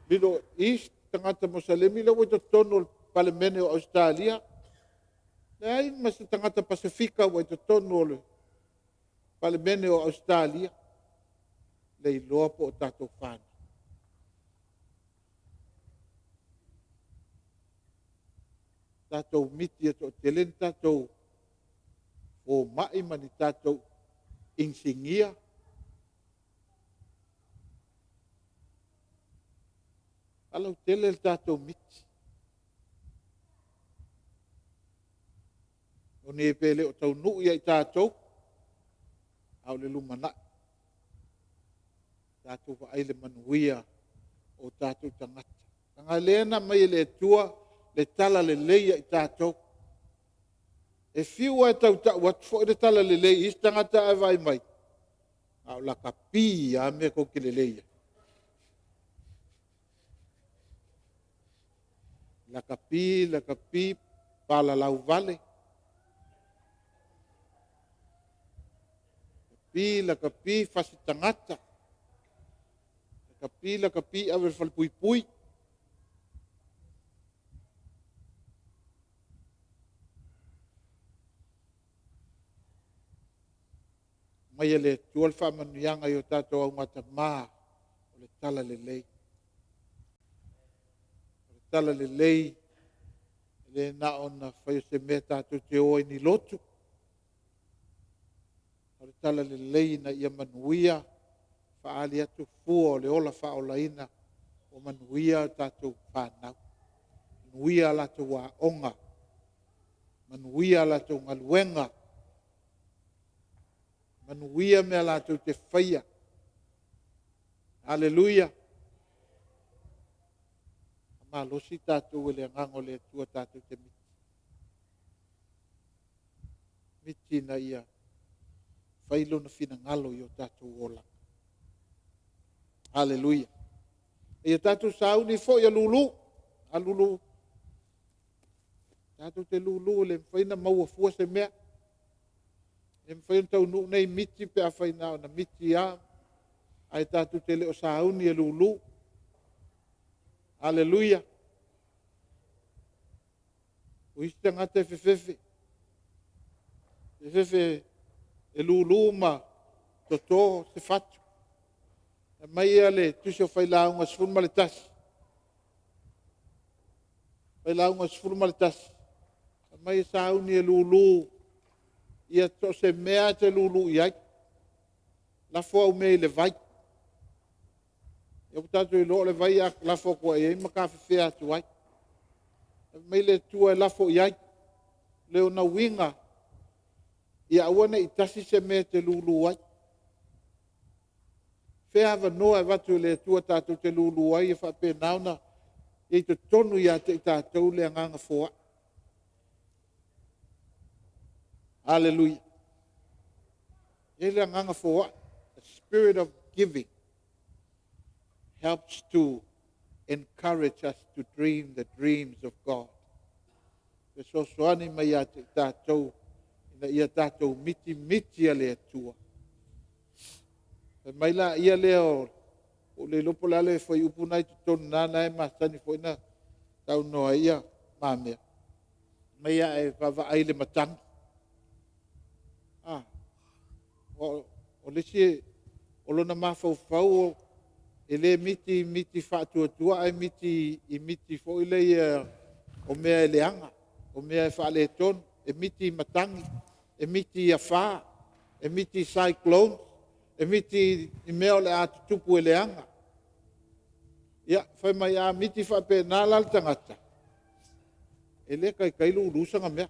Middle East, tagata Musalemi lea ua i totonu o le Palemene o Ausetalia, leai ma se tagata Pasefika ua i totonu o le Palemene o Ausetalia, le iloa po o tatou fanau. Tatou miti e toatele ni tatou fomai ma ni tatou inisinia. Faalautele le tatou miti. E moni pe le o taunuu ia i tatou, a o le lumanai. Tatou vaai i le manuia o tatou tagata. Leaga o lea na aumai e le Atua le talalelei ia i tatou. E fiu lava e tautau atu foi le talalelei i isi tagata ae vaai mai, a o lakapi lava mea tou te lelei ai. Lakapi lakapi, palalau vale, lakapi lakapi, fasi tagata, lakapi lakapi, ave i le falepuipui. Aumai e le Atua le faamanuiaga i o tatou augatama o le talalelei. O le talalelei e le na ona fai o se mea tatou te o ai i ni lotu, o le talalelei ina ia manuia, faaali atu fua o le ola faaolaina ua manuia a tatou fanau, manuia a latou aoga, manuia a latou galuega, manuia mea latou te faia. Aleluia! Ua malosi tatou e le Agaga o le Atua tatou te miti ina ia fai Lona finagalo i o tatou olaga. Aleluia! Ia tatou sauni foi e lulu, lulu, tatou te lulu e le mafai ona maua fua se mea. E le mafai ona taunuu nei miti pe afai na ona miti lava ae tatou te le o sauni e lulu. Aleluia! O isi tagata e fefefe, fefefe e lulu ma toto se fatu. Fai mai le Tusi o Failauga 11, Failauga 11, fai mai e sauni e lulu ia so o se mea lava e te lulu i ai, lafo au mea i le vai. Lea ua tatou iloa o le vai a lafo atu lava i ai e matafefea atu ai. Fai mai le Atua e lafo i ai, lona uiga, ia aua ne i tasi se mea e te lulu ai. O fea avanoa e avatu e le Atua tatou te lulu ai ia faapena ona i ai i totonu ia te i tatou le agaga foai. Aleluia! E i ai le agaga foai, a spirit of giving helps to encourage us to dream the dreams of God. E fesoasoani mai ia te i tatou ina ia tatou mitimiti e le Atua. Fai mai laia lea, ua ou le iloa po o le a le fuaiupu lena e i totonu i ina lena e masani foi ona saunoa ai Le Mamea, fai mai a e vaavaai i le matagi, o le isi, o lona mafaufau e le miti i miti faatuatua ae miti i miti foi ia o mea e leaga, o mea e faaletonu, e miti i matagi, e miti i afa, e miti i cyclone, e miti i mea o le a tutupu e leaga. Ia, fai mai a miti faapena la le tagata, e le taitai lulu sana mea.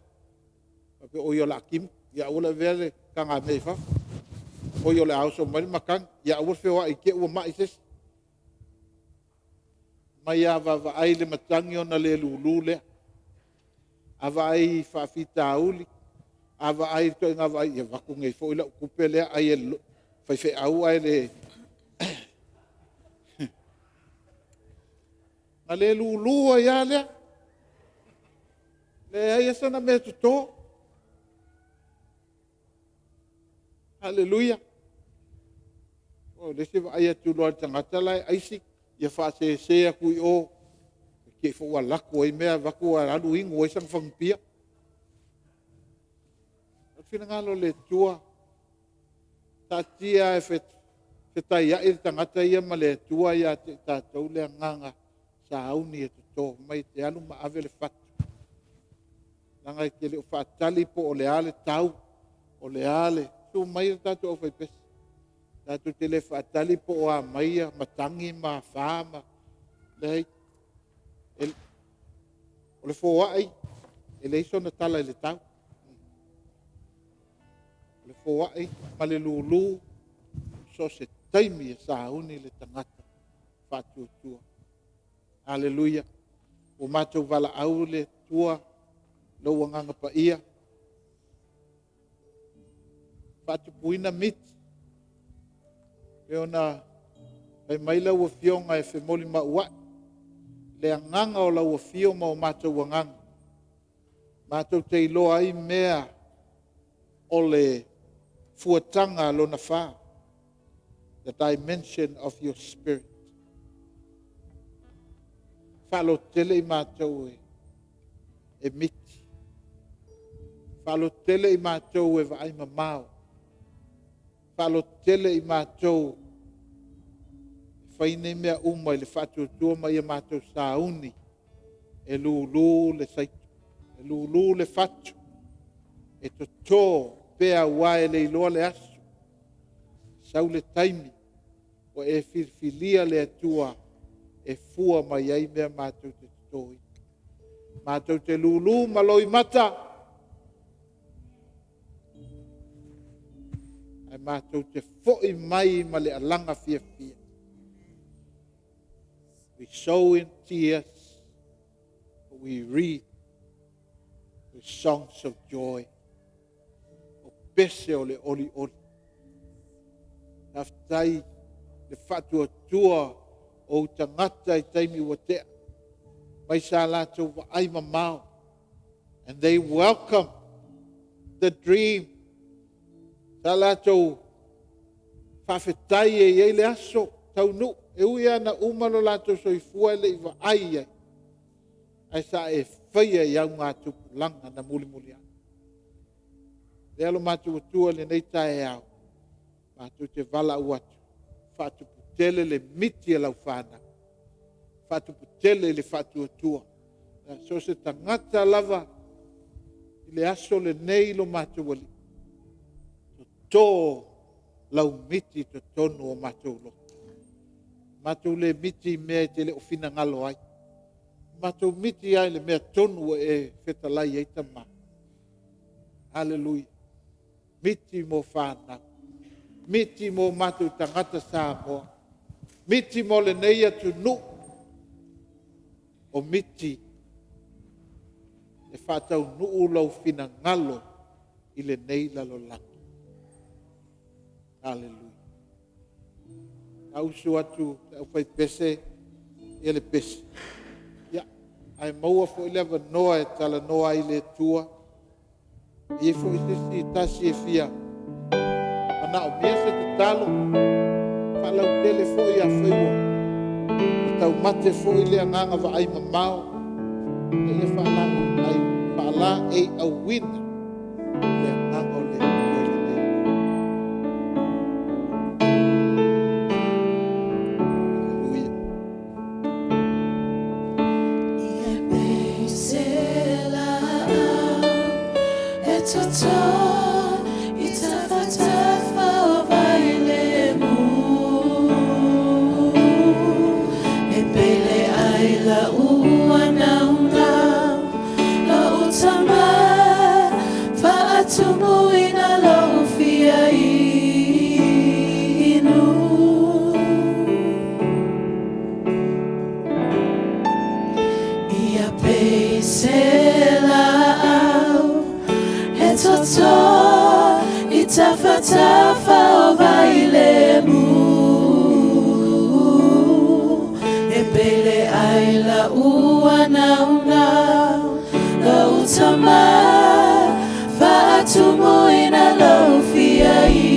Faapea oi o le a timu, ia aua le avea le tagamea i fafo. Oi o le a oso mai le matagi, ia aua le feoai i te i ua mai se isi. Fai mai a vaavaai i le matagi ona le lulu lea. A vaai i faafitauli, a vaai i ituaiga vaai, ia vaeatu nei foi lau tupe lea ai e le faifeau ae le… Ona le lulu ai lava lea, leai lava sana mea e toto. Aleluia. O le isi e vaai atu loa i le tagata la e aisi, Ia faasese atu i o, te i foi ua alu atu ai mea avatu alu inu ai sana fagupia. O le finagalo o le Atua, taatia ae fetaiai le tagata ia ma le Atua ia te i tatou le agaga sauni e toto mai e te alu ma ave le fatu, leaga e te le o faatali po o le a le tau, o le a le… Susu mai le tatou aufaipese, tatou te le faatali po o a mai matagi ma afa, leai. O le foai, e leai sona tala i le tau. O le foai ma le lulu, so o se taimi e sauni le tagata faatuatua. Haleluia! Ua matou valaau le Atua i lou Agaga Paia, faatupuina miti pei ona fai mai lau Afioga e femolimauai le agaga o lau afio ma o matou agaga, matou te iloa ai mea o le fuataga lona fa, the dimension of your spirit. Faalototele i matou e miti, faalototele i matou e vaai mamao, faalototele i matou e fai nei mea uma i le faatuatua ma ia matou sauni e lulu le saito, e lulu le fatu, e toto pea aua e le iloa le aso, sau le taimi ua e filifilia le Atua e fua mai ai mea matou te totoina. Matou te lulu ma loimata, ae matou te foi mai ma le alaga fiafia. We sow in tears, but we reap with songs of joy. O pese o le olioli. Faafetai le faatuatua o ou tagata i taimi ua tea, mai sa latou vaai mamao, and they welcome the dream. Sa latou faafetai e i ai le aso taunuu, e ui lava ina uma lo latou soifua e le i vaai i ai, ae sa e faia i augatupulaga na mulimuli ane. O lea lo matou Atua i lenei taeao, matou te valaau atu, faatuputele le miti a lau fanau, faatuputele le faatuatua. So o se tagata lava i le aso lenei lo matou Alii, toto lau miti i totonu o matou loto. Matou le miti i mea e te le o finagalo ai, matou miti lava i le mea tonu ua e fetalai ai Tama. Haleluia! Miti mo fanau, miti mo matou tagata Samoa, miti mo lenei atunuu, o miti e faataunuu lou finagalo i lenei lalolagi. Haleluia. A usu atu le aufaipese ia le pese, ae maua foi le avanoa e talanoa ai i le Atua. E i ai foi se isi tasi e fia manaomia se tatalo, faalautele foi afai ua taumate foi le agaga vaai mamao, ia faalaeiauina le agaga o le Atua i lenei aso. Haleluia. Ia pei se laau e toto i tafatafa o vailemu, E pele ai la'u anaunau, Lo'u tama, fa'atumuina lo'u fia inu. Ia pei se laau e toto i tafatafa o vailemu, E pele ai la'u anaunau, Lo'u tama, fa'atumuina lo'u fia inu.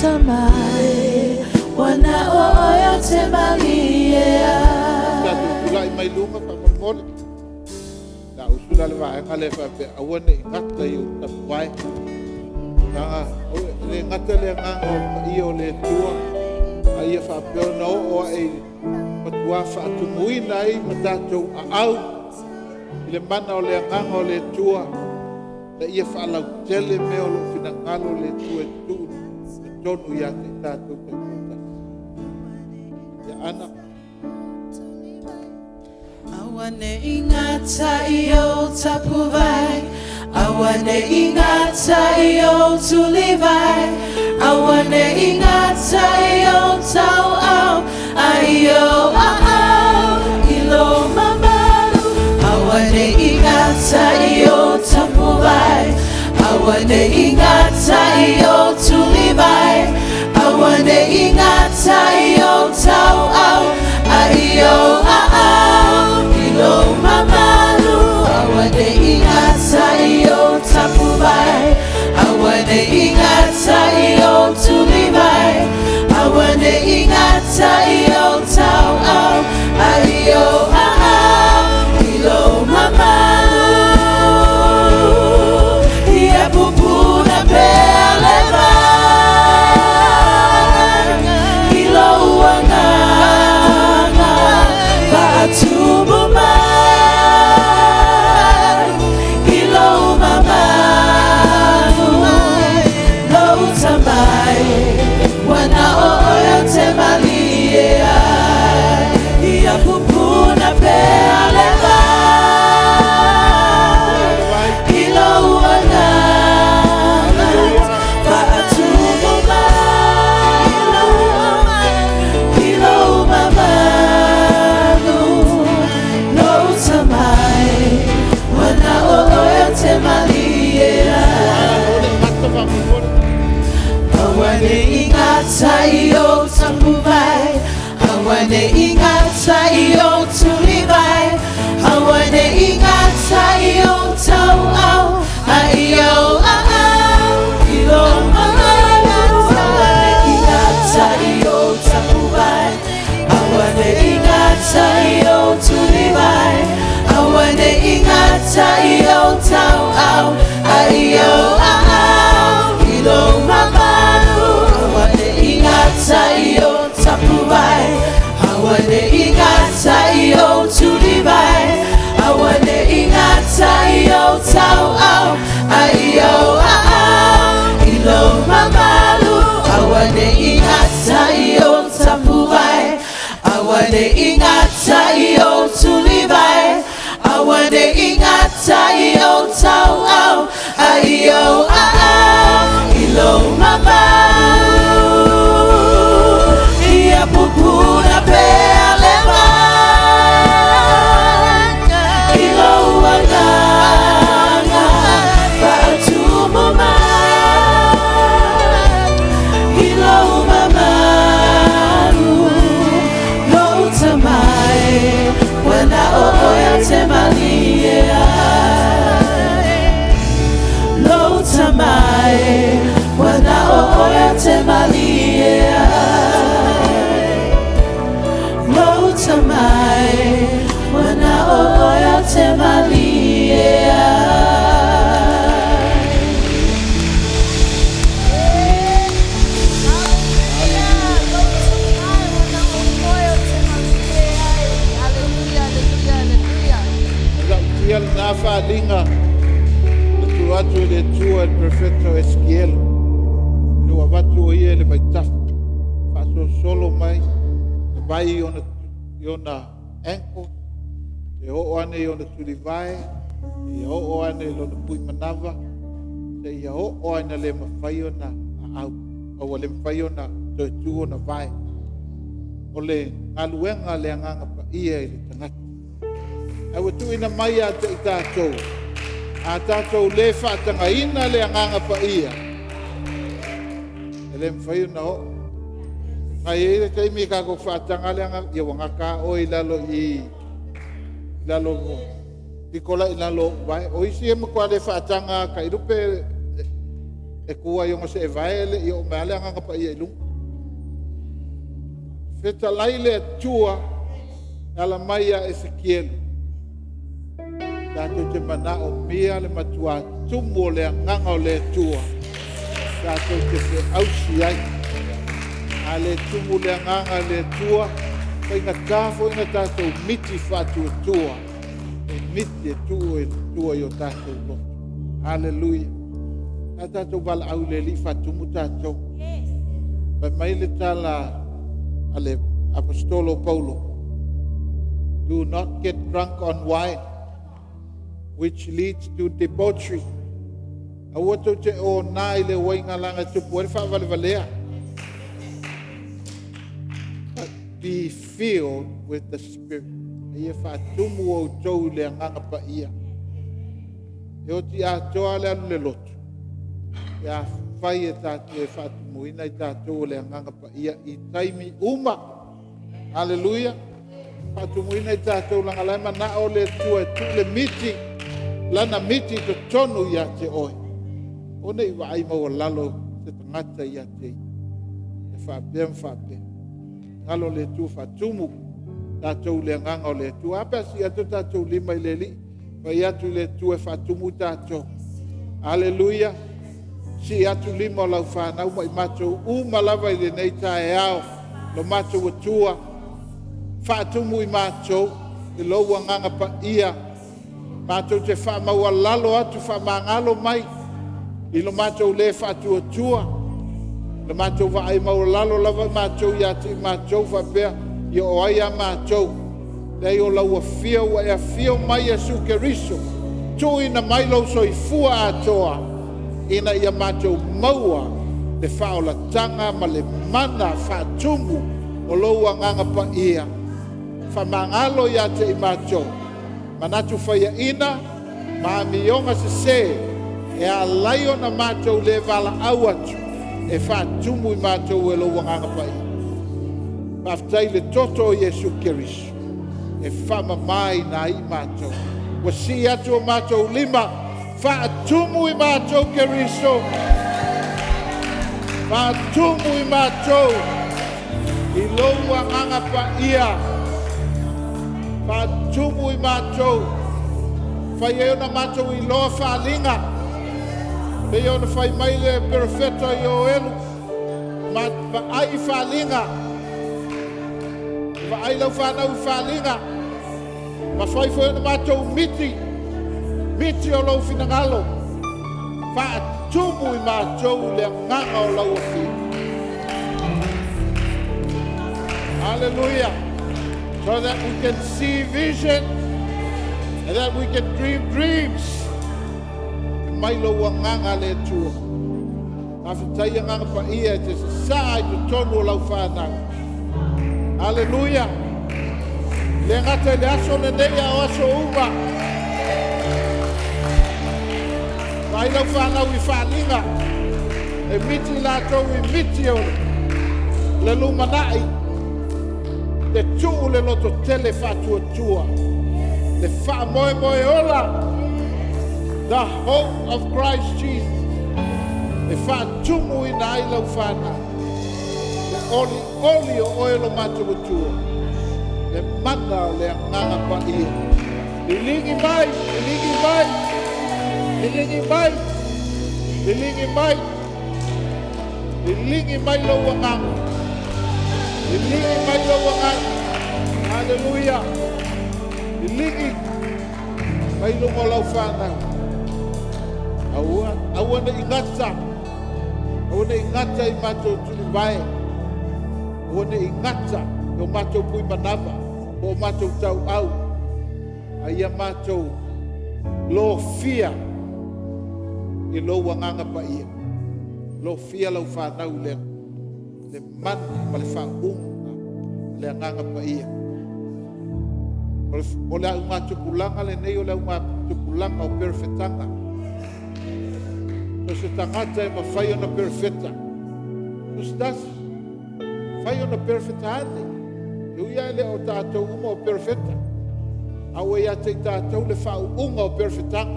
tamai, wana o oe o te malie ai. Tatou tulai mai luga faamolemole. La usu la le vaega lea faapea aua ne i gata i ou tapuvae. Leaga e le gata le agaga o le paia o le Atua, a ia faapea ona oo ae i matua faatumuina ai ma tatou aau i le mana o le agaga o le Atua, ina ia faalautele mea o lo o finagalo le Atua e tuu i totonu ia te i tatou taitoatasi. Ia Ana. Aua ne i gata i ou tapuvae, aua ne i gata i ou tulivae, aua ne i gata i ou tauau, a i ou aao i lou mamalu. Aua ne i gata i ou tapuvae, aua ne i gata i ou tulivae, aua ne i gata i ou tauau, a i ou aao i lou mamalu. Aua ne i gata i ou tapuvae, aua ne i gata i ou tulivae, aua ne i gata i ou tauau, a i ou aao i lou mamalu. Ia pupuna pea le vai i lou agaga faatumu mai i lou mamalu lou tamai ua na o oe ou te malie ai. Ia pupuna pea le vai i lou agaga faatumu mai i lou mamalu lou tamai ua na o oe ou te malie ai. Aua ne i gata faamolemole. Aua ne i gata i ou tapuvae, aua ne i gata i ou tulivae, aua ne i gata i ou tauau, a i ou aao i lou mamalu. Aua ne i gata i ou tapuvae, aua ne i gata i ou tulivae, aua ne i gata i ou tauau, a i ou aao i lou mamalu. Aua ne i gata i ou tapuvae, aua ne i gata i ou tulivae, aua ne i gata i ou tauau, a i ou aao i lou mamalu. Aua ne i gata i ou tapuvae, aua ne i gata i ou tulivae, aua ne i gata i ou tauau, a i ou aao i lou mamalu. Ia pupuna pea le vai i lou agaga faatumu mai i lou mamalu lou tamai ua na o oe ou te malie ai. Lou tamai ua na o oe ou te malie ai. Lou tamai ua na o oe ou te malie ai. Hallelujah, hallelujah, hallelujah. Matautia lena faaaliga na tuu atu e le Atua i le perofeta o Esikielo, ina ua avatu o ia i le vaitafe, faasolosolo mai le vai i ona ankle, e oo ane i ona tulivae, seia oo ane i lona puimanava, seia oo ane le mafai ona aau, a ua le mafai ona toe tu ona vae. O le galuega a le Agaga Paia i le tagata. Ae ua tuuina mai ia te i tatou, a tatou le faatagaina le Agaga Paia, e le mafai ona oo. A i ai le taimi e tatou faataga le agaga, ia ua gata lava oe i lalo i i, i lalo pito la i lalo o ou vae. O isi e matua le faataga lava taailupe. E ku ai o se e vae le i o mai ale agaga paia i luga. Fetalai le Atua e ala mai ia Esekielu, tatou te manaomia le matua tumu o le agaga o le Atua tatou te feausi ai. A le tumu le agaga i le Atua, e faigata foi ona tatou miti faatuatua e miti e tuu e le Atua i o tatou loto. Haleluia. A tatou valaau i le Alii faatumu tatou. Fai mai le tala a le Aposetolo o Paulo, "Do not get drunk on wine, which leads to debauchery." Aua tou te ona i le uaina leaga e tupu ai le faavalevalea. "But be filled with the Spirit." Ia faatumu outou i le agaga paia. E oti atoa le alu i le lotu, pe afai e tatou te faatumuina i tatou e le agaga paia i taimi uma. Haleluia. Faatumuina i tatou leaga o la e manao le Atua e tuu le miti, lana miti i totonu ia te oe. Aua ne i vaai maualalo se tagata ia te ia e faapea ma faapea. Tatalo i le Atua faatumu tatou i le agaga o le Atua. Ae a pe a sii atu o tatou lima i le Alii, fai atu i le Atua e faatumu i tatou. Haleluia. Sii atu lima o lau fanau ma i matou uma lava i lenei taeao, lo matou Atua, faatumu i matou i lou agaga paia, matou te faamaualalo atu, faamagalo mai i lo matou le faatuatua, le matou vaai maualalo lava matou ia te i matou faapea, ia o ai a matou? Leai o lau afio ua e afio mai Iesu Keriso, tuuina mai lou soifua atoa ina ia matou maua le faaolataga ma le mana faatumu o lou agaga paia. Faamagalo ia te i matou manatu faiaina ma amioga sese e alai ona matou le valaau atu e faatumu i matou e lou agaga paia. Faafetai i le toto o Iesu Keriso e faamamaina ai i matou. Ua sii atu o matou lima, faatumu i matou Keriso, faatumu i matou i lou agaga paia, faatumu i matou, fai ai ona matou iloa faaliga, pei ona fai mai le perofeta Ioelu, ma vaai i faaliga, vaai lau fanau i faaliga, ma fai foi ona matou miti, miti o lou finagalo, faatumu i matou le agaga o lau afio. Hallelujah. So that we can see vision and that we can dream dreams. E mai lou agaga le Atua. Faafetai agaga paia e te sasaa i totonu o lau fanau. Hallelujah. Le gata i le aso lenei a o aso uma. Vaai lau fanau i faaliga. E miti latou i miti o le lumanai. Te tuu le loto tele faatuatua. Le faamoemoe ola. The hope of Christ Jesus. E faatumu ina ai lau fanau. Le oli oli o oe lo matou Atua. Le mana o le agaga paia. Liligi mai, liligi mai, liligi mai, liligi mai, liligi mai lou agaga. Liligi mai lou agaga. Haleluia. Liligi mai luga o lau fanau. Aua, aua ne i gata. Aua ne i gata i matou tulivae. Aua ne i gata i o matou pui manava, po o matou tauau. A ia matou lofia i lou agaga paia. Lofia lau fanau i le mana ma le faauuga le agaga paia. O le augatupulaga lenei o le augatupulaga o perofetaga. O se tagata e mafai ona perofeta. So se tasi, fai ona perofeta ane. E ui lava le o tatou uma o perofeta. A ua ia te i tatou le faauuga o perofetaga.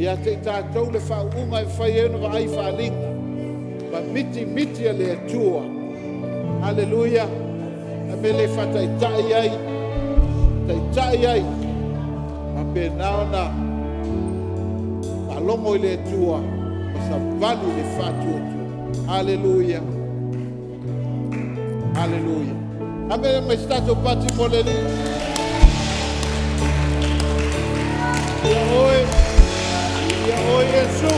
Ia te i tatou le faauuga e mafai ai ona vaai faaaliga ma mitimiti a le Atua. Aleluia. A mea le faataitai ai, taitai ai, faapena ona faalogo i le Atua ma savali i le faatuatua. Aleluia. Aleluia. Ave mai se tatou pati mo le Alii. Ia oe, ia oe Iesu.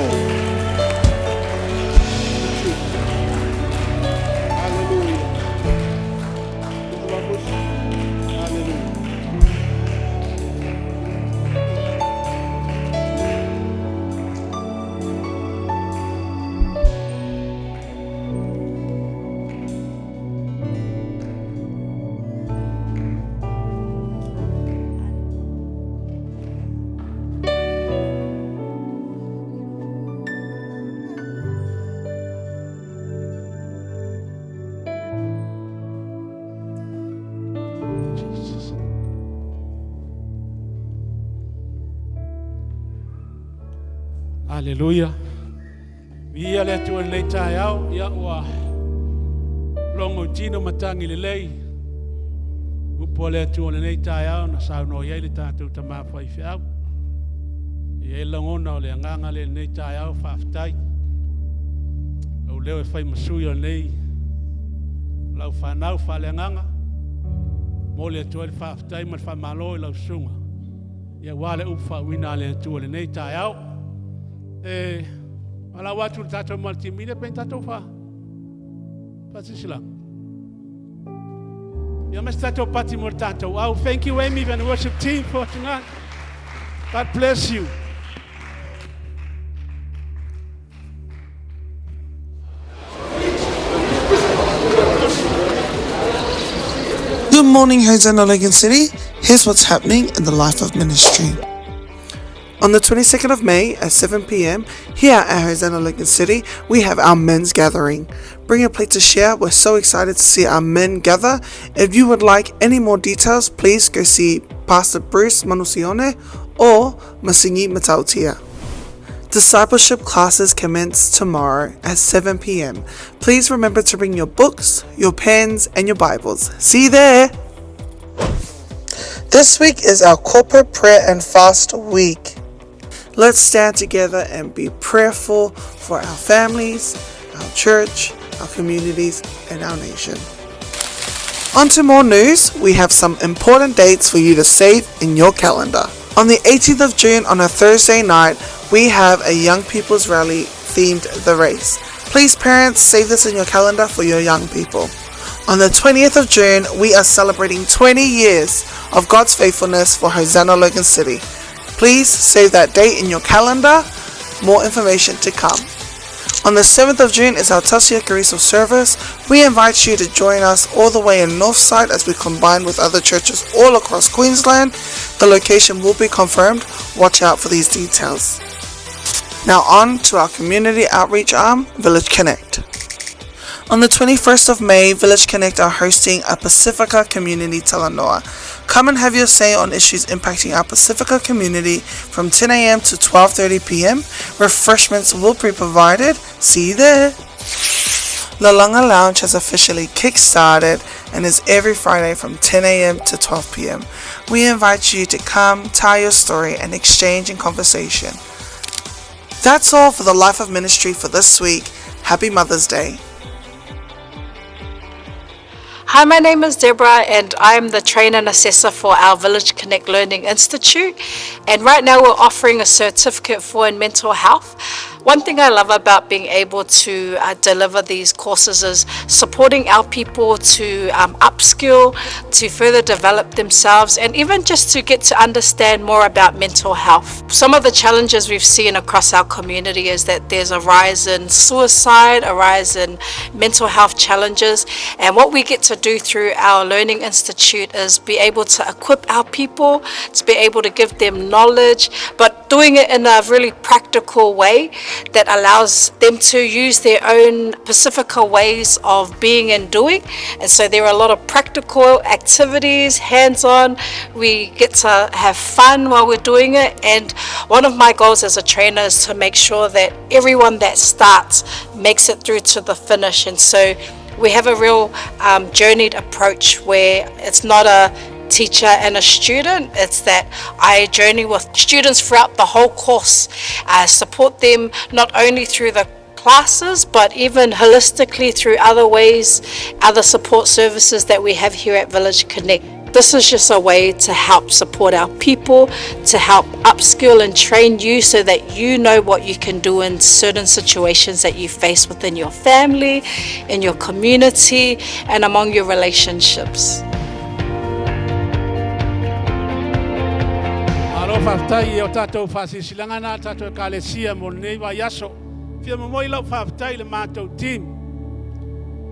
Aleluia. Aleluia. Jesus. Aleluia. Viia le Atua i lenei taeao, ia ua logo i tino matagi lelei. Upu a le Atua i lenei taeao na saunoa i ai le tatou tama faifeau. E i ai lagona o le agaga lea i lenei taeao, faafetai. Lou leo e fai ma sui o lenei lau fanau faaleagaga. Momoli atu ai le faafetai ma le faamalo i lau susuga aua le upu faauuina a le Atua i lenei taeao. E valaau atu i le tatou multimedia pe tatou faasilasila. Ia ma se tatou pati mo le tatou au. Thank you, Amy, and the worship team for tonight. God bless you. Good morning, Hosanna Logan City. Here's what's happening in the life of ministry. On the 22nd of May at 7 p.m., here at Hosanna Logan City, we have our men's gathering. Bring a plate to share. We're so excited to see our men gather. If you would like any more details, please go see Pastor Bruce Manusione or Masingi Matautia. Discipleship classes commence tomorrow at 7 p.m. Please remember to bring your books, your pens, and your Bibles. See you there! This week is our corporate prayer and fast week. Let's stand together and be prayerful for our families, our church, our communities, and our nation. On to more news, we have some important dates for you to save in your calendar. On the 18th of June, on a Thursday night, we have a young people's rally themed The Race. Please, parents, save this in your calendar for your young people. On the 20th of June, we are celebrating 20 years of God's faithfulness for Hosanna Logan City. Please save that date in your calendar. More information to come. On the 7th of June is our Tasia Cariso service. We invite you to join us all the way in Northside as we combine with other churches all across Queensland. The location will be confirmed. Watch out for these details. Now on to our community outreach arm, Village Connect. On the 21st of May, Village Connect are hosting a Pacifica Community Talanoa. Come and have your say on issues impacting our Pacifica community from 10 a.m. to 12:30 p.m. Refreshments will be provided. See you there. Lalanga Lounge has officially kick-started and is every Friday from 10 a.m. to 12 p.m. We invite you to come, tell your story, and exchange in conversation. That's all for the Life of Ministry for this week. Happy Mother's Day. Hi, my name is Deborah, and I'm the trainer and assessor for our Village Connect Learning Institute. And right now, we're offering a certificate for in mental health. One thing I love about being able to deliver these courses is supporting our people to upskill, to further develop themselves, and even just to get to understand more about mental health. Some of the challenges we've seen across our community is that there's a rise in suicide, a rise in mental health challenges, and what we get to do through our Learning Institute is be able to equip our people, to be able to give them knowledge, but doing it in a really practical way. that allows them to use their own Pacifica ways of being and doing. And so there are a lot of practical activities, hands-on. We get to have fun while we're doing it. And one of my goals as a trainer is to make sure that everyone that starts makes it through to the finish. And so we have a real journeyed approach where it's not a teacher and a student. It's that I journey with students throughout the whole course, support them not only through the classes, but even holistically through other ways, other support services that we have here at Village Connect. This is just a way to help support our people, to help upskill and train you so that you know what you can do in certain situations that you face within your family, in your community, and among your relationships. Malo faafetai i o tatou faasilasilaga na a tatou ekalesia mo lenei vaiaso. Fia momoli lau faafetai i le matou team.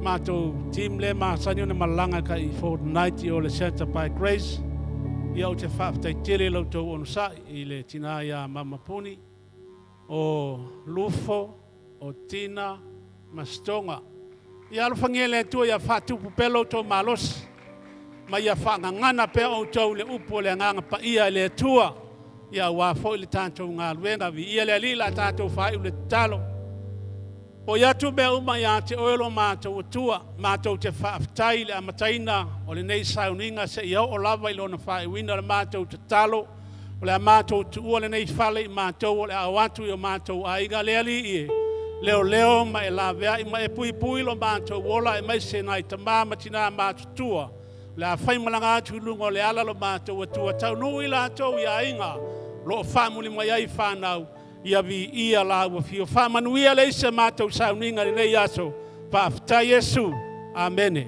Matou team le masani ona malaga kai fortnight i o le Center by Grace. Ia ou te faafetai tele i la outou onosai i le tina ia Mama Puni, o Lufo, o Tina ma Setoga. Ia alofagia e le Atua ia faatupu pea lo outou malosi, ma ia faagagana pea outou i le upu o le Agaga Paia e le Atua, ia aua foi le tatou galuega. Viia le Alii, o le a tatou faaiu le tatalo. Foi atu mea uma ia te oe lo matou Atua, matou te faafetai i le amataina o lenei sauniga seia oo lava i lona faaiuina. O le matou tatalo, o le a matou tuua lenei fale i matou o le a o atu i o matou aiga. Le Alii e, leoleo ma e laveai ma e puipui lo matou ola aemaise nai tama ma tina matutua o le a faimalaga atu i luga o le ala. Lo matou Atua, taunuu i latou i aiga o lo o faamuli mai ai fanau, ia viia la ua fio. Faamanuia le isi a matou sauniga i lenei aso. Faafetai Iesu. Amene.